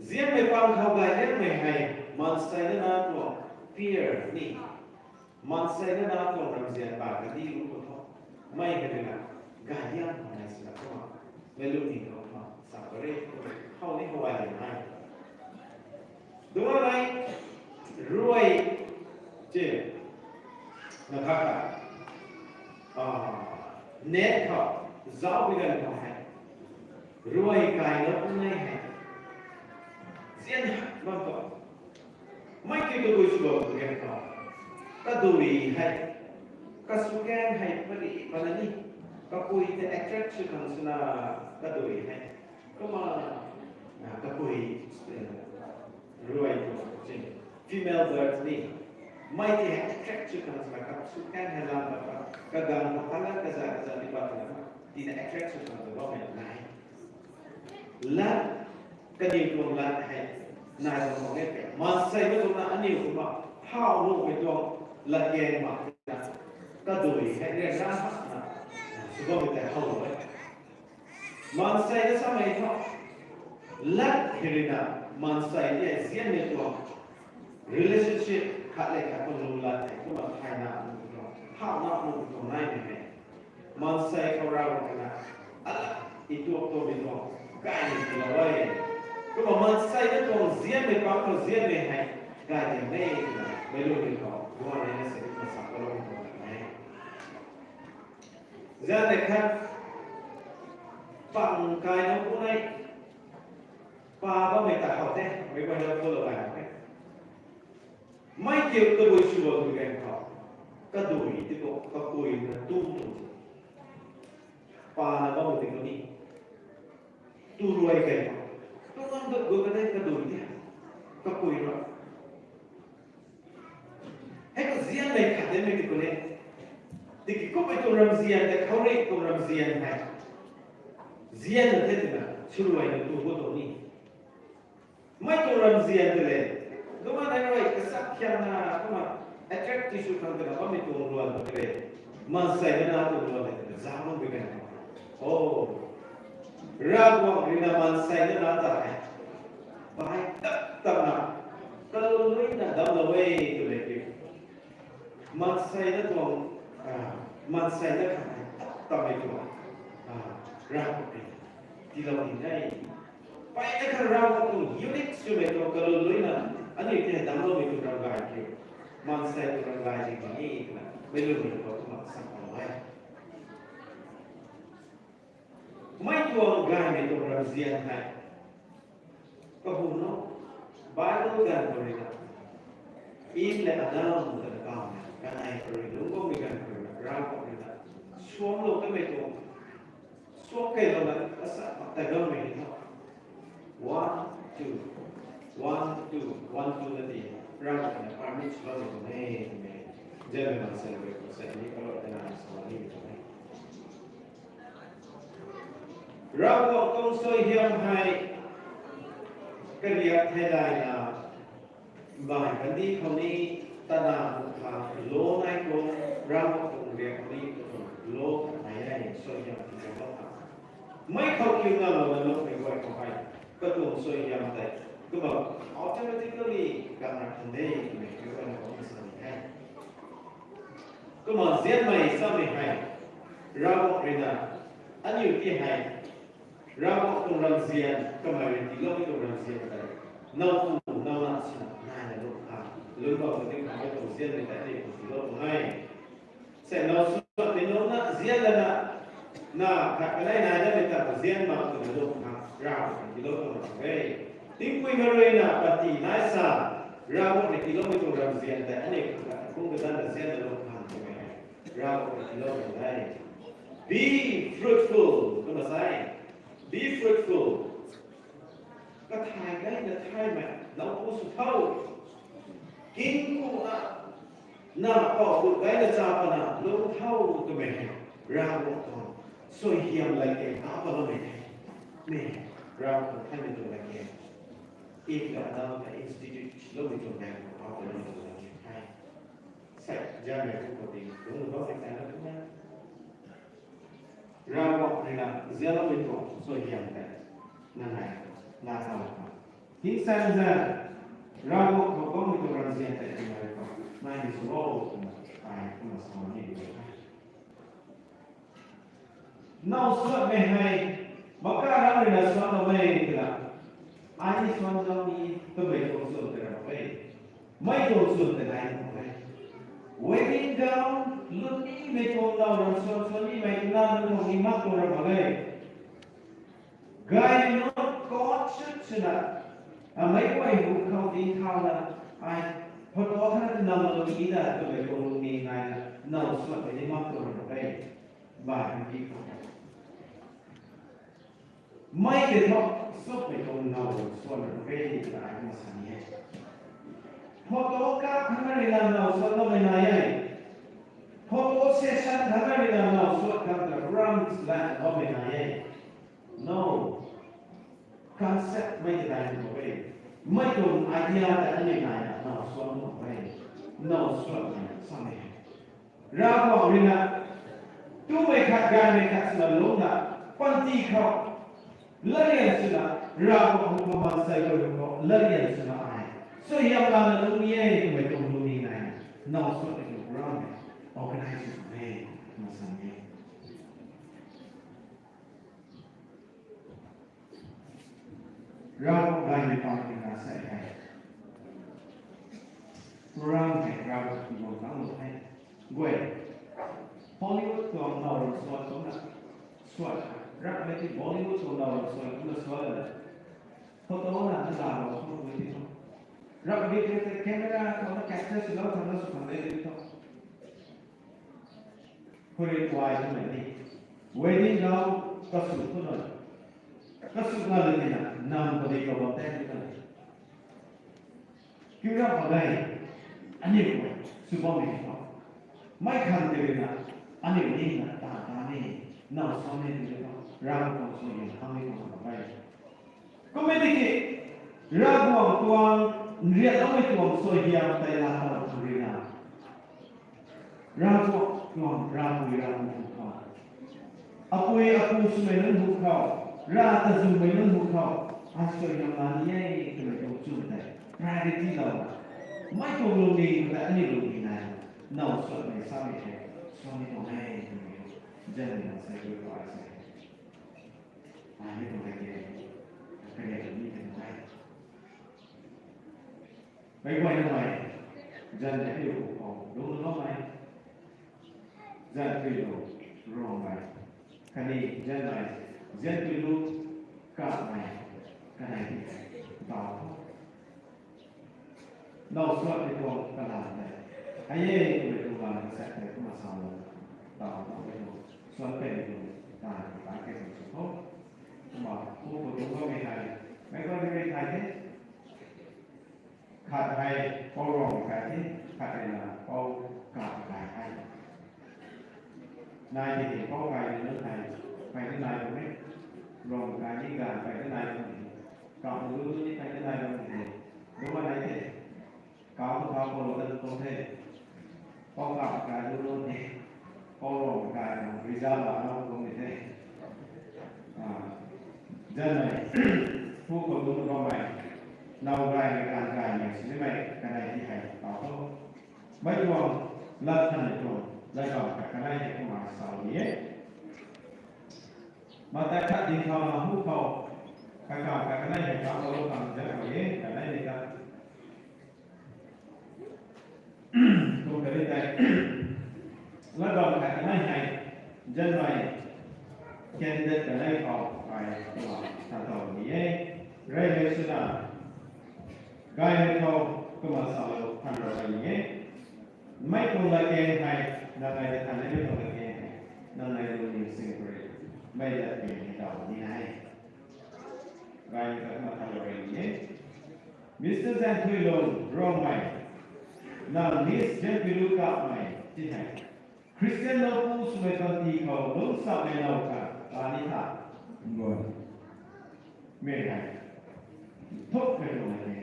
Zianmei pang khou gayliangmei hei maansei nana tuang peer ni, maansei nana tuang ramzian ba kadi lungc khou tho, mei hei ruina gayliang khang hei sina kumna meic lungning khou kumna sa pary, how ni how ai lian nai. Duanei ruai, ci, na kha ka, net khou zauc pui ganv khou hei ruai kaina pumei hei zian bam khou, mei kiu tabui sw bam pui ganv khou, kadui hei, kasw kan hei pary pana ni, kapui tei attract sw khang swna kadui hei, kumna kapui ruai tuang, female bird ni, mei tei hei attract sw khang swna kasw kan hei lam pat, kaganv khou kala kaza kaza ni pat twna tina attract sw khang tw bammei nai. Lat, kaniw tuang lat hei nai bam khou e, maansei mei tuang na aniu kumna how nuhmei tuang latkaeng mak na, kadui hei ryanra hakna sw bammei tei how e. Maansei na samei thu, lat hei ruina maansei tei zianmei tuang relationship khat le khat tuang lunglat hei kumna thayna nuh tuang, howna nuh tuang naimei hei maansei khou Ravguangc ruina alat ituak tuangmei tuang gaymei tiilou e. Kumna maansei na tuang zianmei pang khou zianmei hei gay diang e twna meic lungning khou guanei na se kumna sa paloumei tuang e. Zanei khat pang kaina pumei, pa bammei ta how the, meic guayna follow gay mak e. Mei kiu tabui sw bam pui ganv khou, kadui tei khou kapui na tu tuang, pana bammei tei khou ni tu ruai key khou, tu ngam dat gu ka tei kadui tei kapui rui hei kazianmei khat de mei tei khou ni, tiki kummei tuang ramzian tei khou rui tuang ramzian hei zianna the twna swruaina tu gu tuang ni. Mei tuang ramzian tei le, kumna nai rui kasak khiamna kumna attract tisw khang twna bammei tuang ruan tei le, maansei nana tuang ruan tei twna zauc bam pui ganv khou, o, Ravguangc ruina maansei nana ta hei bai tap tapna kaluluina damclou e twmei kiu, maansei na tuang, maansei na khang hei tap tapmei tuang Ravguangc ruina tiilou ni e. Mpeyna kha Ravguangc tuang unique swmei tuang kaluluina aniu tei damcloumei tuang ram gay kiu, maansei tuang ram gay zing bam e twna meic lungning khou kumna sa khou e. Mei tuang gaymei tuang ramzian hei, kahu no, Bible ganv khou ruina, Eve le Adam twna kawmei kanei khou rui lungc bammei ganv khou ruina Ravguangc ruina suamclou kamei tuang, suam keylouna kasa pat tei bammei hei thu, one, two, one, two, one, two na ti, Ravguangc ruina permit sw bammei tuang e twmei, zanmei maansei rui khou Sani kalo tana sani. Ravguangc tuang suaihiam hei kariak thei layna, mbaanv kandih khou ni tana bukha lo nai tuang, Ravguangc tuang riak khou ni katuang lo khat nai e, suaihiam ti kau ta. Mei khou kiu na lo na lo mei guay khou hei katuang suaihiam tei kumna automatically kang ra kan de, mei guay khou ni sani hei. Kumna zianmei samei hei, Ravguangc rui na, aniu ti hei, Ravguangc tuang ramzian, kamei rui tiiloumei tuang ramzian tei, now pu, now na sina, nai na lung kha, lung bam ka ding kha mei tuang zianmei tei aniu tiilou tuang e. Sei now suna, mei now na, zian lana, na, khat kanei nai damei ta zian bam twna lung kha, Ravguangc tiilou tuang e. Tingpui na rui na, pati nai sa, Ravguangc rui tiiloumei tuang ramzian tei, aniu khat kung kadan na zian na lung kha, twmei. Ravguangc rui tiilou tuang e. Be fruitful, kumna sa e. Be fruitful. Kathai gay na thaymei, now pu sw tho. King ku na, na pau pu gay na cha pana, lung tho twmei hei, Ravguangc tuang suaihiam lay ke ta paloumei hei. Mei, Ravguangc thaymei tuang lay ke. If the Adam the institute loumei tuang lay ke ta paloumei tuang lay ke. Hei. Sei, zianmei pu khou ti, lung lu bam mei tei na kumna. Ravguangc rui na zianloumei tuang suaihiam tei na nai, na tau kha. Hing san zan, Ravguangc khou bammei tuang ramzian tei ti nai kha, nai ni sw o twna, ai kumna sa ni di kha. Now suatmei hei, maka ram rui na suan loumei twna, ai ni suan zau ni twmei tuang suan tei ram e. Mei tuang suan tei nai tuang e. Wedding gown, lun nimei tuang now ram suan suan nimei twna nunc tuang ni mak tuang ram mak e. Gay nunc kot chut chuna, amei guay hu khou ding thau na, ai, photo khana twna lou ni na twmei tuang lungning nai na, now suatmei ni mak tuang ram mak e. Ba kan di khou. Mei tei thu, suatmei tuang now suan ram mak e ni ta ai kumna sa ni e. Photo kap khang na rui na now suan loumei nai e. Photo session khang na rui na now suan khang ta ram lan loumei nai e. No. Concept mei tei dai mak e. Mei tuang idea tei aniu nai na now suan mak e. Now suanmei samei hei. Ravguangc rui na, tumei khat gaymei khat swna lungcna, panty khou, larian swna, Ravguangc hu khou maansei guay hu khou, larian swna ai. Suaihiam lana lungc ni e twmei tuang lungning nai na, now suanmei tuang program hei, organize sw e, twna sa e. Ravguangc gaymei pang tina sei hei. Program hei Ravguangc tuang tang lou hei. Guay. Hollywood tuang now ram suan kumna. Suan. Ravguangc ti Bollywood tuang now ram suan kumna suan la. Photo na na la lou kumna ti tho. Ravguangc ti camera kumna capture swlou thangna sw khang de ti tho. Khouringh guay twmei ni. Wedding gown kasw khou nunc. Kasw nga le tina, nam khou di kabam tei ni kan. Kiu ram khou dei, aniu khou, sw bam ni khou. Mei khang tei rui na, aniu ni na, ta ta ni, now suan ni tei khou, ram khou sw ni, khang ni khou khou dei. Kum e tiki, Ravguangc tuang, nriat loumei tuang suaihiam tei laa tau khang rui na. Ravguangc tuang, Ravpui Ravpu hu khou. Apui apu swmei nunc hu khou, Rav ta zumei nunc hu khou, ai suaihiam laa ni e twmei tuang chwn tei, priority lou na. Mei tuang lungning khou tei aniu lungning nai, now suanmei samei hei, suan ni tuang e twmei, zanmei na sei tu tuai sei. Ai ni tuang e ke, kage ni tuang e. Mei guay na mei, zanc hei aniu khou lungc na bammei, zanc tui lu, Rongmei, khatni zanc mei, zanc tui lu, Kapmei, kanei ti, Dau. Now suan ni tuang kalam tei, hei e twmei tuang lam kasak tei kumna sa lou, Dau, Dau mei tuang, suan pei ni tuang, ta, ta kei tuang sw tho. Kumna, pu khou tuang bammei hei, meic guay ni rui thay the. Khat hei Pou Rongmei kai the, khat hei na Pou Kapmei kai the. Nai tei tei, pou kai ni nunc hei, kai ni nai bam e. Ram kai ni ganv kai ni nai bam e. Kau lu ni kai ni nai bam e. Duma nai tei, kau tu kau pou lu tan tuang the. Pou kau kai lu lu ni. Pou ram kai na result la na tuang ni the. Ah, zanmei, pu khou lu bam mei. Now gay mei ganv gay mei sini mei kanei ti hei kau tu. Mei tuang, lat than mei tuang, lat bam khat kanei hei kumna sa ni e. Matai khat ding khou na hu khou, kakam khat kanei hei kau lo kang zan khou e, kanei ni ta. Kum kari tei, lat bam khat kanei hei, zanmei, candidate kanei khou, ai, kumna, ta tau ni e. Rei mei swna, gay mei khou, kumna sa lo, than ro ni e. Mei tuang latkaeng hei, nang ai ta than mei tuang latkaeng hei, nang ai lungning sing khou rui, mei latkaeng hei daw ni nai. Gay mei ta kumna than ro ni e. Mister Zanthuilung Rongmei, nang Miss Zanthuilung Kapmei, ti hei. Christian nowpu swmei panty khou lungc samei now khat la ni tha. Boi. Mei hei. Thuk mei tuang hei.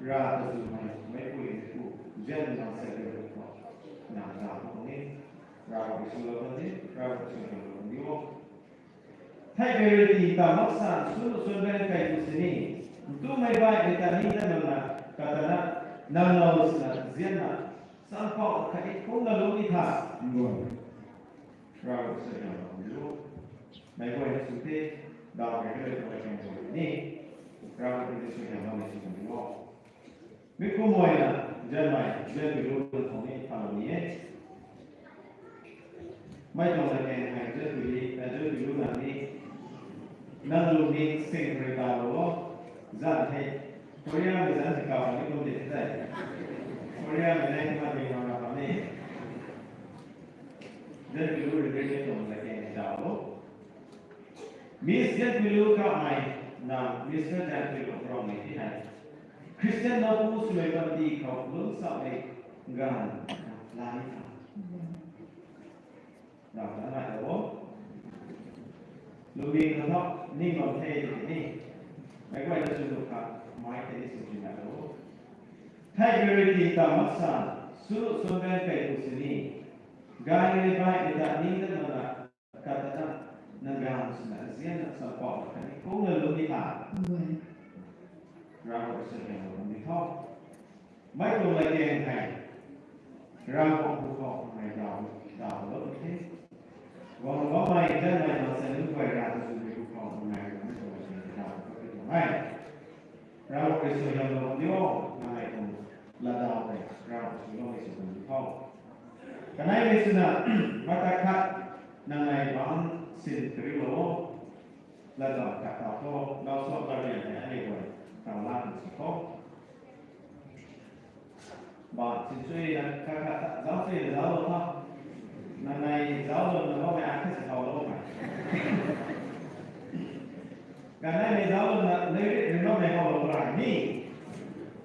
Ra ta zu mei, mei pui mei pu. Zian nang sa de khou. Nang ra khou ni. Ra khou sw lo kan di, ra khou sw lo kan di o. Thei gay rui ti ta maksan, sunu sunben kai tu sini. Ntumei bai ni ta ni ta nang na, kata na, nang nau sina, zian na. Sanpau khat ni kung na lung ni tha. Boi. Rav sui hiam lou ni o. Mei guay na sw the, daw mei kalei kalei kan guay ni. Rav ni sui hiam lou ni sw ni o. Mi kum guay na, zanmei, zanmei lu na thong ni, tha lou ni e. Mei tuang na keng hei, zanmei lu, zanmei lu na ni. Nang lu ni sing rui daw lou o. Zan hei. Korea mei zan hei kaw ni kum di the. Korea mei nai kum na bing na na pam ni. Zanmei lu rui ni tuang na keng daw lou. Miss Zanpui Lu Kapmei na Mister Zanpui Lu Rongmei ti hei. Christian nowpu swmei panty khou lungc samei ganv la ni tha. Rav ta nai ta o. Lungning kha tho, ning bam the ti ni. Mei guay na sw lu kha, mei tei ni sw ti nai ta o. Thei gay rui ti ta maksan, sunu sunben kai tu sini. Gay rui bai ni ta ning ta nang na, kata na, nang ganv sina, zian na, sanpau khat ni kung na lung ni tha. Rav sui hiam lou ni tho. Mei tuang latkaeng hei. Ravguangc hu khou nai daw, daw lou the. Guang guangmei, zanmei, maansei nunc guay ra ta sw mei hu khou nai mei tuang latkaeng daw lou the tuang e. Ravguangc rui sui hiam lou ni o, nai tuang latdaw tei, Ravguangc sui lou ni sw tuang ni tho. Kanei ni swna, mata khat, nang nai bangc sin kariu lou o. Latdaw khat tau tho, nau suak latkaeng hei aniu guay, tau la kan sw tho. Ba, sin sui na, khat khat ta, zauc sui na zauc lou tho. Nang nai zauc lou na bammei akhat si how lou mei. Kanei ni zauc lou na, nai ri, ri bammei how lou ra ni.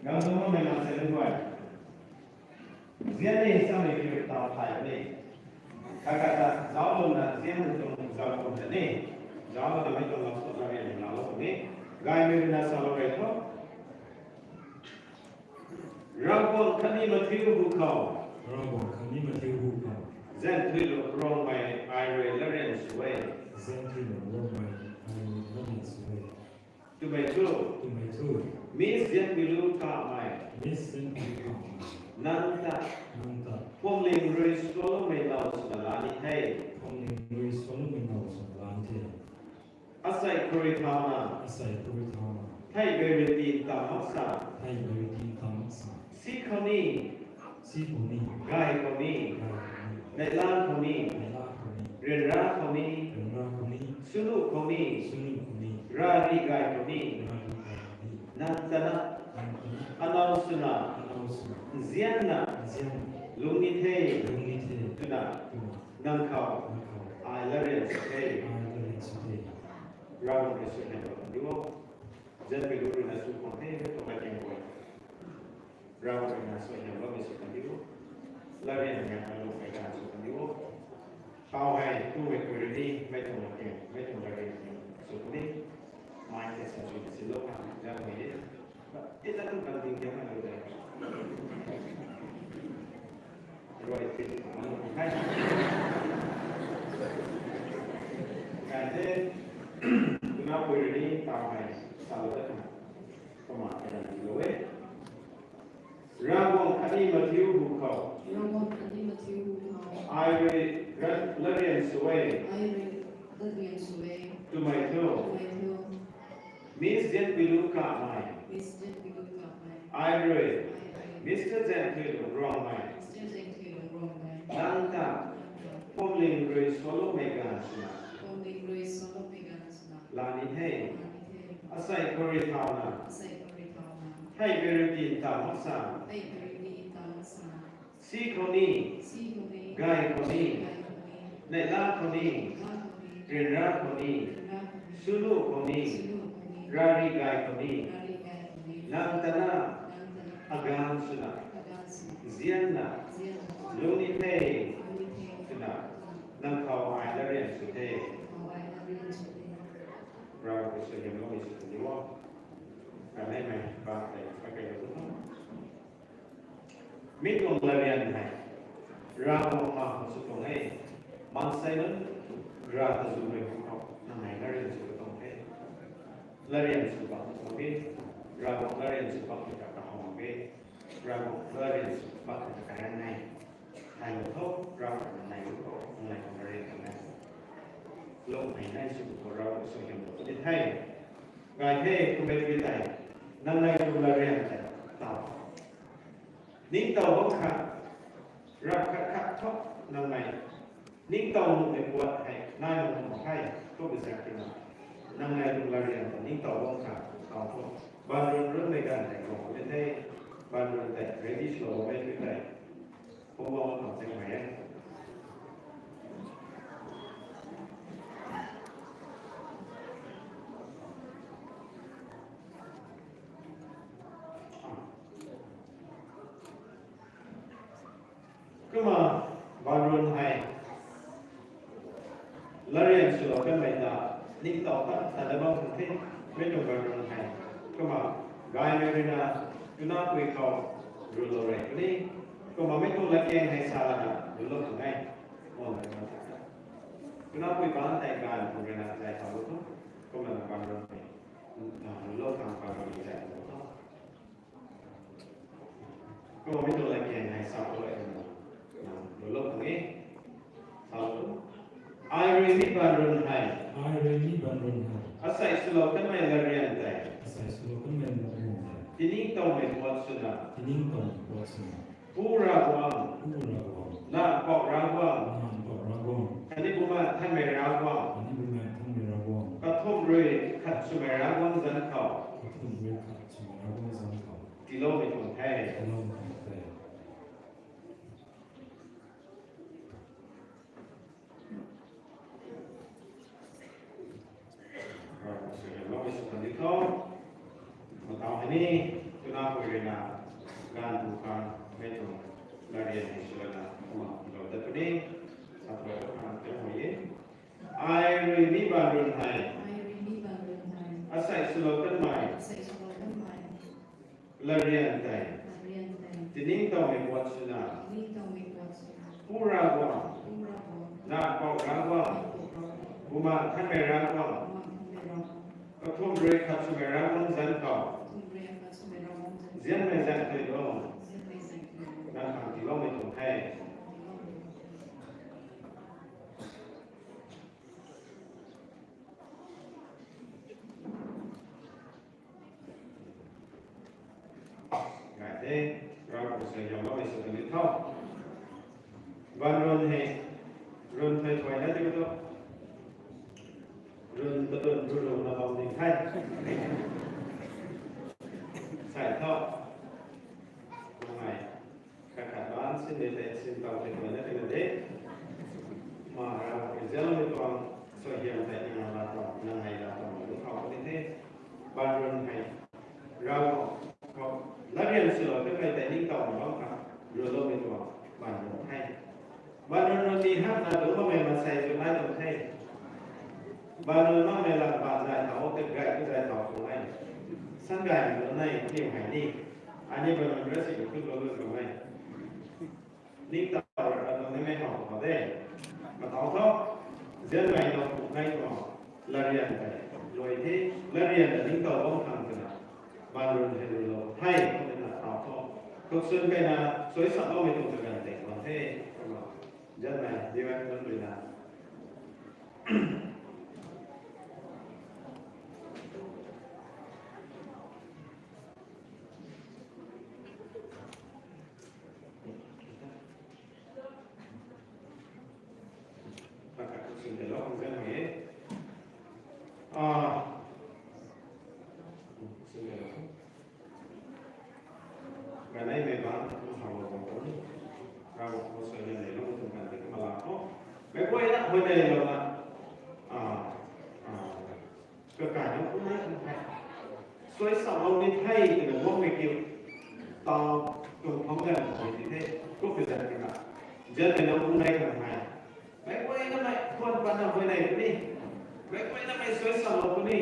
Gam zung bammei maansei nunc guay. Zian ni samei kiu tau thay ni. Khat khat ta zauc lou na zian ni tuang zauc lou na ni. Zauc lou na mei tuang lou sw na ri na lou ni. Gaymei rui na sa lou rei tho. Ravguangc khatni mathiu hu khou. Ravguangc khatni mathiu hu khou. Zanpui Lu Rongmei ai rui latryan sw e. Zanpui Lu Rongmei ai rui latryan sw e. Twmei thu. Twmei thu. Miss Zanpui Lu Kapmei. Miss Zanpui Lu Kapmei. Nang ta. Nang ta. Phuamling rui swloumei now swna la ni the. Phuamling rui swloumei now swna la ni the. Asei khou rui thauna. Asei khou rui thauna. Thei gay rui ti ta maksan. Thei gay rui ti ta maksan. Si khou ni. Si khou ni. Gay khou ni. Gay khou ni. Neihla khou ni. Neihla khou ni. Ryanra khou ni. Ryanra khou ni. Sunu khou ni. Sunu khou ni. Rari gay khou ni. Rari gay khou ni. Nang ta na. Nang ta na. Anau swna. Anau swna. Nzian na. Nzian na. Lung ni the. Lung ni the. Twna. Twna. Nang khou. Nang khou. Ai latryan sw the. Ai latryan sw the. Ravguangc rui sui hiam lou kan di o. Zanpui Lu rui na sw khang the, mei tuang latkaeng guay. Ravguangc rui na sui hiam loumei sw kan di o. Latryan na ai lung kai kan sw kan di o. Tau hei, tu hei pui rui ni, mei tuang latkaeng, mei tuang latkaeng sw puni. Mai ke sa sw si lo kan, jam hei ni. Ti ta tu kan ding jam na lu de. Rui ti ta kan lu hai. Kan de, tuna pui rui ni, tau hei, sa lo de kan. Kumna, kan lo e. Ravguangc khatni Matthew hu khou. Ravguangc khatni Matthew hu khou. Ai rui ra-, latryan sw e. Ai rui latryan sw e. Twmei thu. Twmei thu. Miss Zenpui Lu Kamei. Miss Zenpui Lu Kamei. Ai rui. Ai rui. Mister Zenthuilung Rongmei. Mister Zenthuilung Rongmei. Nang ta. Nang ta. Phuamling rui sualoumei ganv swna. Phuamling rui sualoumei ganv swna. Laa ni the. Laa ni the. Asei khou rui thauna. Asei khou rui thauna. Theihmei rui tin ta mak sa. Theihmei rui tin ta mak sa. Si khou ni. Si khou ni. Gay khou ni. Gay khou ni. Neihla khou ni. Neihla khou ni. Ryanra khou ni. Ryanra khou ni. Sunu khou ni. Sunu khou ni. Rari gay khou ni. Rari gay khou ni. Nang ta na. Nang ta na. Aganv swna. Aganv swna. Nzianna. Nzianna. Lung ni the. Lung ni the. Swna. Nang khou ai latryan sw the. Nang khou ai latryan sw the. Rav khou suaihiamloumei sw tuang di o. Kanei mei, ba tei, ba kei lo tu. Mi tuang latryan hei. Ravguangc ma khou sw tuang e. Maansei nunc, Rav ta zumei hu khou, nang hei latryan sw tuang the. Latryan sw bam tuang e. Ravguangc latryan sw bam tuang ta kahawmei e. Ravguangc latryan sw bam tuang ta kahawmei e. Hei lo tho, Rav ta nang nei hu khou, nang nei khou latryan kan e. Lung hei nei sw khou Rav khou suaihiamlou puni the. Gay the, kummei tei. Nang nei tuang latryan tei, tau. Ningtow bam khat, rap khat khat thu nang nei. Ningtow nuhmei puat hei, nai nuh mak khe, thu bi zak tina. Nang nei tuang latryan ta ningtow bam khat, tau thu. Banrun runmei ganv tei guang puni the, banrun tei ready swloumei tu tei. Pum bam khang cheng mei e. Kumna, banrun hei. Latryan swlou kanmei ta, ningtow ta, ta da bam khang the, mi tuang banrun hei. Kumna, gaymei rui na, tuna pui khou, rulou rey puni. Kumna, mi tuang latkaeng hei sa lana, rulou khang e. Tuna pui bang tei ganv khou rui na, zay thau lu thu. Kumna, banrun hei. Rulou khang banrun hei zay thau lu thu. Kumna mi tuang latkaeng hei sa khou e, na, na, lulou khang e. Sa khou. Ai rui mi banrun hei. Ai rui mi banrun hei. Asei swlou kanmei latryan tei. Asei swlou kanmei latryan tei. Tiningtowmei puat swna. Tiningtowmei puat swna. Pu Ravguangc. Pu Ravguangc. Nac Mpouh Ravguangc. Nac Mpouh Ravguangc. Khatni Bumaengh Nthanmei Ravguangc. Khatni Bumaengh Nthanmei Ravguangc. Kathumh rui khat swmei Ravguangc zanc khou. Kathumh rui khat swmei Ravguangc zanc khou. Tiiloumei tuang the. Tiiloumei tuang the. Ravguangc suaihiamloumei sw kan di tho. Matau hei ni, tuna pui rui na, ganv hu khang, mi tuang, latryan hei swlana, kumna, lou dat puni, sa pui khang, tei hui e. Ai rui mi banrun hei. Ai rui mi banrun hei. Asei swlou kanmei. Asei swlou kanmei. Latryan tei. Latryan tei. Tiningtowmei puat swna. Tiningtowmei puat swna. Pu Ravguangc. Pu Ravguangc. Nac Mpouh Ravguangc. Nac Mpouh Ravguangc. Bumaengh Nthanmei Ravguangc. Bumaengh Nthanmei Ravguangc. Kathumh rui khat swmei Ravguangc zanc khou. Kathumh rui khat swmei Ravguangc zanc. Nzianmei zaeng tei lung. Nzianmei zaeng tei lung. Nang khang tiiloumei tuang the. Tiiloumei tuang the. Gay the, Ravguangc suaihiamloumei sw kan di tho. Banrun hei, run thei thuayna di tho. Run ta run, run run na bam ding the. Sai tho. Kumna. Khat khat baan sin de tei sin tau tei tuang na tei na de. Ma Ravguangc rui zaucmei tuang suaihiam tei nang la tuang, nang nei la tuang, lu thau ni the. Banrun hei. Ravguangc khou, latryan swlou kanmei tei ningtow bam khang, rulou mei tuang, banrun hei. Banrun run ni hak na dungc bammei maansei zu nai tuang the. Bam lu makmei lam bam zay thau, tei gay tu zay thau tuang e. San gay lu nai ni hei ni. Ani bam lu rasi tu tu lu lu tuang e. Ningtow rana tuang nimei how khou de. Matau thu, zianmei nowpu nai tuang, latryan tei luai the, latryan ta ningtow bam khang twna, bam run hei rui lou the, kumna tau thu. Kuksun kaina, suai sa bammei tuang ta ganv tei tuang the, kumna. Zianmei, diwan run rui na. Ganei mei bang, hau bang bang, rau bang bang sui lei lou tuang kan tei kumna la tho. Meic guayna huayney lou na, ah, ah, kakai nunc kumna kan the. Suai sa lou ni the twna guangmei kiu. Tau tuang pham ganv hui ti the. Kummei zat twna. Zianmei nowpu nai kan the. Meic guayna mei khwan patna huayney puni. Meic guayna mei suai sa lou puni.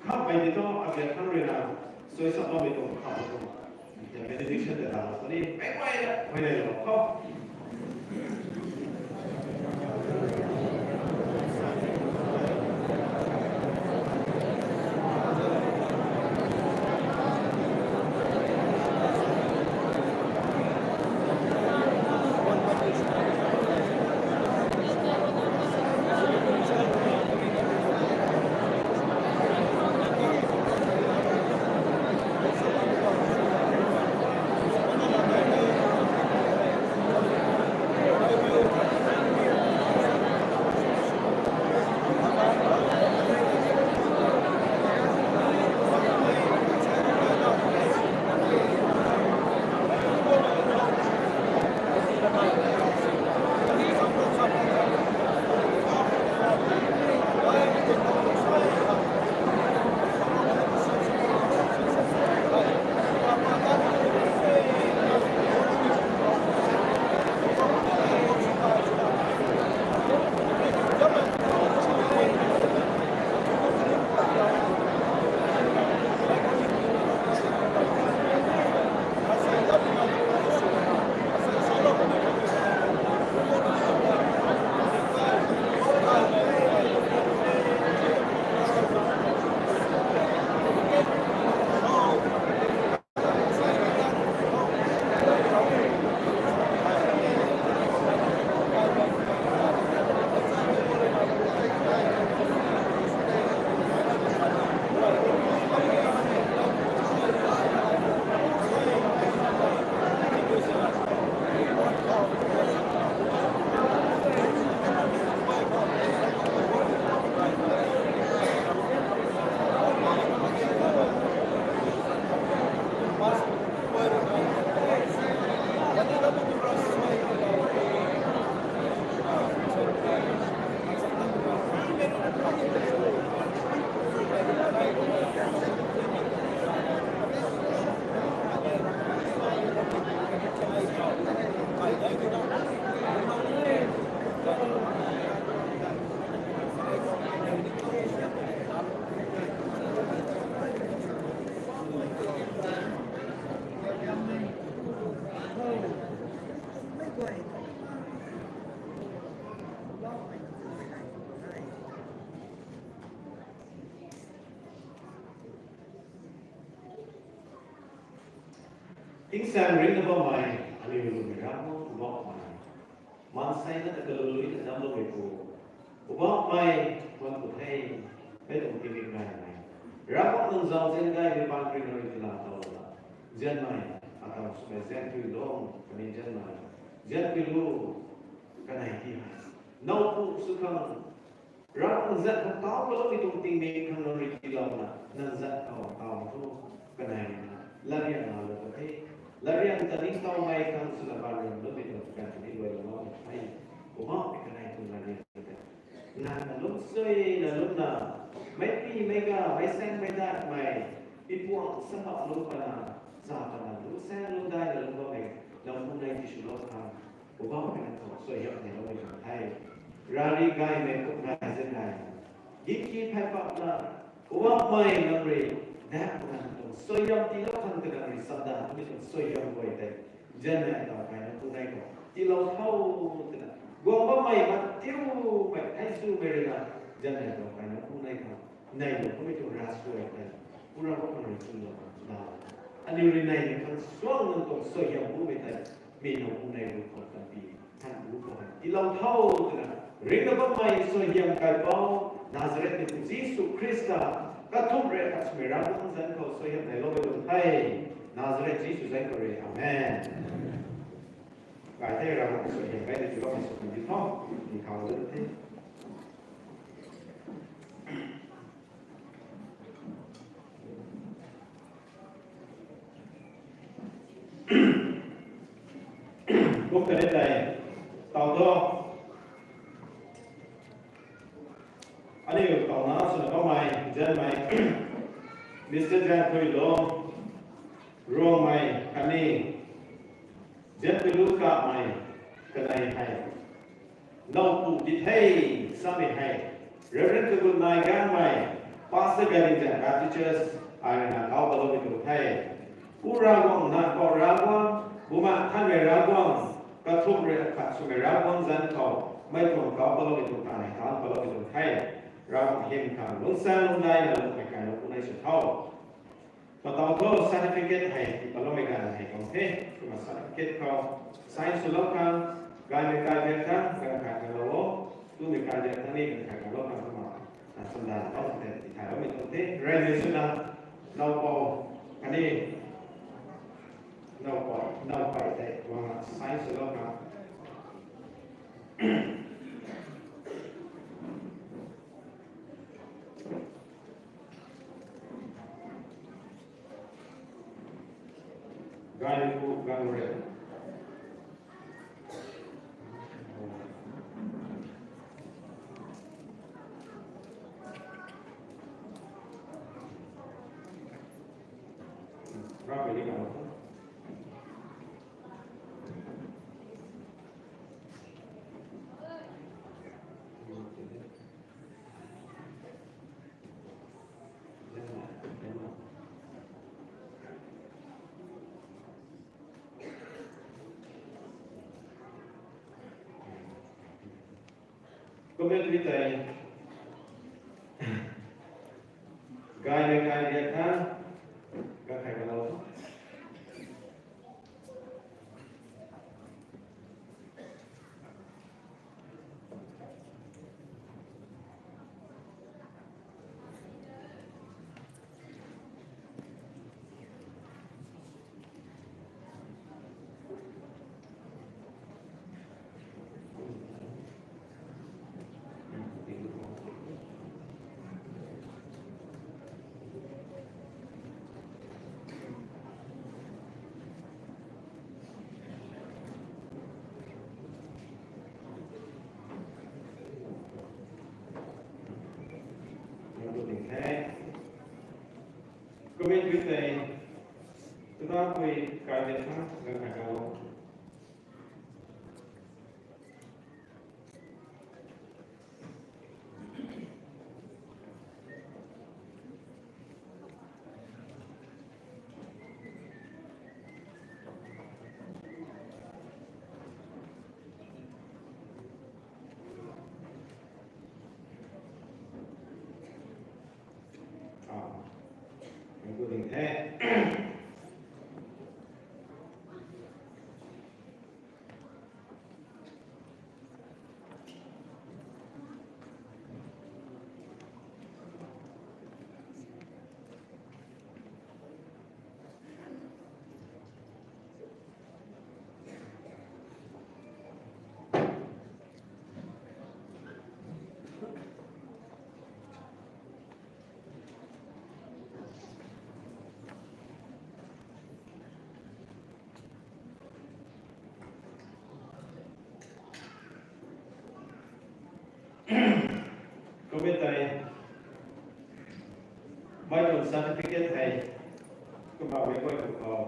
Khamhmei ti thu, abiak khang rui na, suai sa bammei tuang kham tuang. Benediction ta ta lou puni. Meic guayna huayney lou khou. Tingsaeng ringna bammei, aniu lwmmei Ravguangc Poubauhmei, maansei na ta kaluluina damcloumeipu, Poubauhmei, khwan pu the, mei tuang tingmik gaymei. Ravguangc nang zauzian gaymei paan ringna rui tila tau la. Zianmei, ataw swmei zian tui lung, kani zianmei, zian tui lu, kanei ti hei. Nowpu sw khang, Ravguangc zat khang taw kaloumei tuang tingmik khang nang rui tiilouna, nang zat khou taw thu, kanei na, latryan na lou ta the, latryan ta ningtowmei khang swna bam run loumei tuang kan ni guay lou the, Poubauhmei kanei tuang latryan ta. Nang na lum suina lum na, meic pi meic ga, meic saeng meic datmei, pi puang sa bak lum pana, sa pana, lum saeng lum daina lum bammei, nang pu nei tiswlou khang, Poubauhmei nang khou suaihiam neilou ni tuang the. Rari gaymei khou nai zan nai, gitki phay pap na, kuakmei nang rui, dak nang tuang suaihiam tiilou khang twna nang rui sanda mi tuang suaihiam guay tei, zan nai taw kaina pu nai khou tiilou tho twna, guang bammei mak tiumei thei swmei rui na, zan nai taw kaina pu nai khou, nai lou kummei tuang ravsuai tei, pura khou nang rui chunlou na, aniu rui nai ni khang suang nang tuang suaihiam bumei tei, mi nang pu nai rui khou kan pi. Than bu khou hei tiilou tho twna, ringna bammei suaihiam kaipouc, Nazareth ni Jisu Khrista, kathumh rui khat swmei Ravguangc zanc khou suaihiam neilou ni tuang the. Nazareth Jisu zanc khou rui, amen. Kai the Ravguangc suaihiam kai ni tiiloumei sw kan di tho, ni khou zan the. Kum kani tei, taw tho. Aniu taw na swna bammei, zanmei, Mister Zanthuilung, Ruangmei, khatni Zanthuilung Kamei, kanei hei. Nowpu di the, samei hei, Reverend Kagut Nai Gangmei, Pastor Galinjan Baptist Church, ai rui na kau paloumei tuang the. Pu Ravguangc, Nac Mpouh Ravguangc, Bumaengh Nthanmei Ravguangc, kathumh rui khat swmei Ravguangc zanc khou, mei tuang kau paloumei tuang tanei tan paloumei tuang the. Ravguangc hym khang lungcsaeng lungcdaina lungmei kailou pu nai sw tho. Mataw tho certificate hei, paloumei ganv hei tuang the, kumna certificate khou, sign swlou khang, gaymei kai biak thang, ganv khat kanlou o, tumei kai biak thang ni ganv khat kanlou khang kumna, na sanda tau tei, tithay loumei tuang the, reymei swna, nowpou, khatni, nowpou, nowpei tei, kumna sign swlou khang. Gaypu Gangre. Rapi ni Gangre. Comment vi tei. Gaymei kai biak thang, gaymei kai biak thang. Comment vi tei, tuna pui kai de thang, gan kai kalo. Comment tei, mei tuang certificate hei, kumna mei guay khou,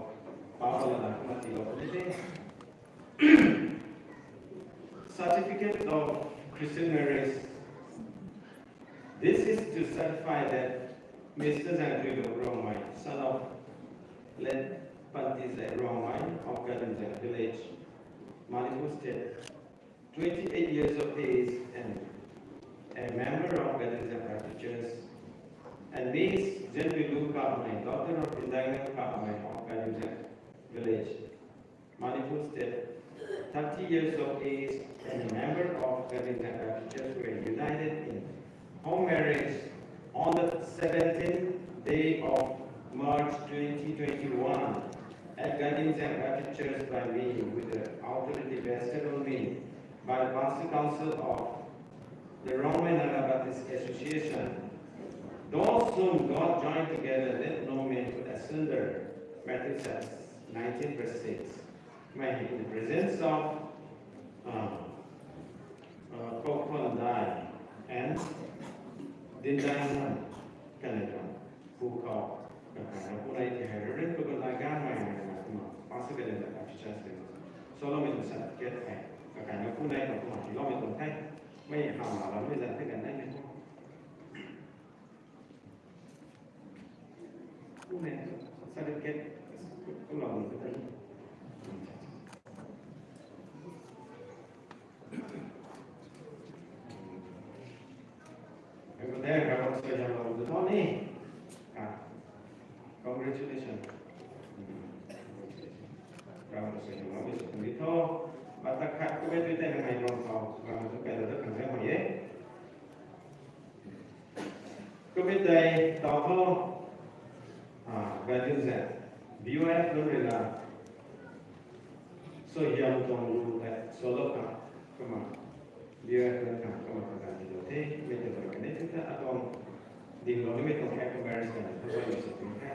pa pa lana kumna tiilou puni the. Certificate of Christian Marriage. This is to certify that Mister Zangthuilung Rongmei, son of late Panti Zai Rongmei of Gadimzang village, Manipur State, twenty-eight years of age and a member of Gadimzang Baptist Church, and Miss Zenbilu Kamei, daughter of Indaigang Kamei of Gadimzang village, Manipur State, thirty years of age and a member of Gadimzang Baptist Church, were united in home marriage on the seventeenth day of March twenty twenty-one at Gadimzang Baptist Church by me, with the authority vested on me by the Pastor Council of the Rongmei Naga Baptist Association. Those whom God joined together, let no man put asunder. Matthew chapter nineteen, verse six. May he, in the presence of, uh, uh, Kokon Dai and Dindai Nam, Canada, who call, uh, Reverend Kokon Dai Gan Mai, uh, Pastor Canada Baptist Church, Solomon certificate, uh, Kakana Punai, Kokon Dai Lomon Kai. Mei hang la la mei zan the kan nai mei ko. Ku ne certificate ku la mei ko. Ai ko te ka ko sa ya lo de to ni. Ah. Congratulations. Rammei sw hylou mei sw kan di tho. Bata khat ku mei tui tei nang hei bam khou, rammei tu kai lou dat khang zang mak e. Ku mei tei tau tho. Ah, Gadimzang, B Y F nunc rui na. So hiam tuang lu at so lo kha, kumna. Biak na kan kumna kan di lo the, mei tei kan ni tei ta atuang ding lo ni mei tuang happy marriage kan ta bai ni sa tuang the.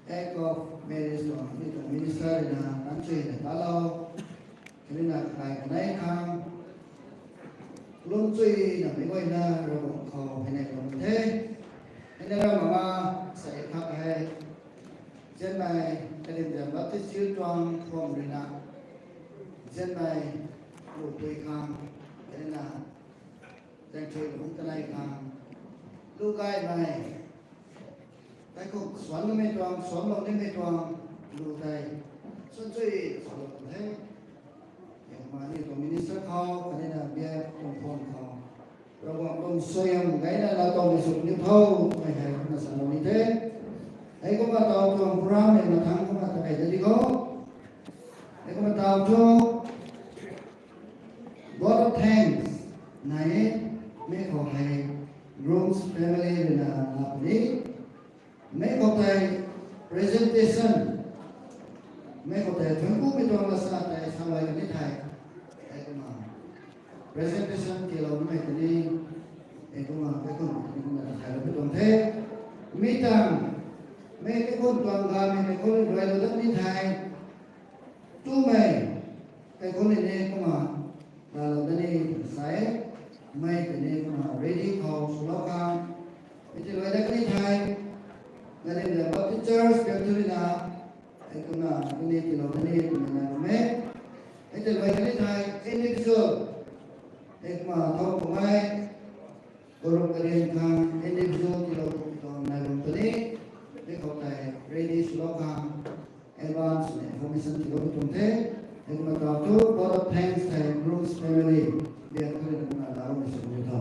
Act of Marriage tuang ni tuang minister na kan chui na talou. Kani na kai kanei khang lum chui na mei guay na Ravguangc khou hei nei lum the. Hei na ra mama sai khat hei Zianmei Kadim Zam Baptist Youth tuang form rui na Zianmei lu pui khang, kani na Zangthui lung kanei khang lu gaymei tei khou suan lumei tuang, suan lou nimei tuang lu tei suan chui suan lou kan the. Mani tuang minister khou, kani na biak tuang phone khou Ravguangc tuang suaihiam gayna laa tuang mei sw ni tho, mei hei kumna sa lou ni the. Hei kumna tau tuang program hei mathang kumna ta kai da di khou. Hei kumna tau thu vote of thanks nai e, mei khou hei groom's family rui na laa puni. Mei khou tei presentation, mei khou tei thuanc kumei tuang lasa tei salai kani thei, hei kumna presentation tiilou nimei tei ni, hei kumna kaikhun tei ni kumna ta thailou pui tuang the. Mi tang, mei kaikhun tuang gamei mei khou rui luailou dat ni thei, tumei kaikhun ni kumna laalou dat ni sa e, mei tei ni kumna ready khou swlou khang, mi tei luai dat ni thei, Kadim Zam Baptist Church Bengtulina, hei kumna kani tiilou dat ni kumna nai bam e. Hei tei luai dat ni thei individual, hei kumna thou kumei group karian khang individual tiilou tuang nai bam puni. Hei khou tei ready swlou khang advance na information tiilou tuang the. Hei kumna tau thu vote of thanks thei groom's family biak khou rui na kumna laa rou ni sw ni tho.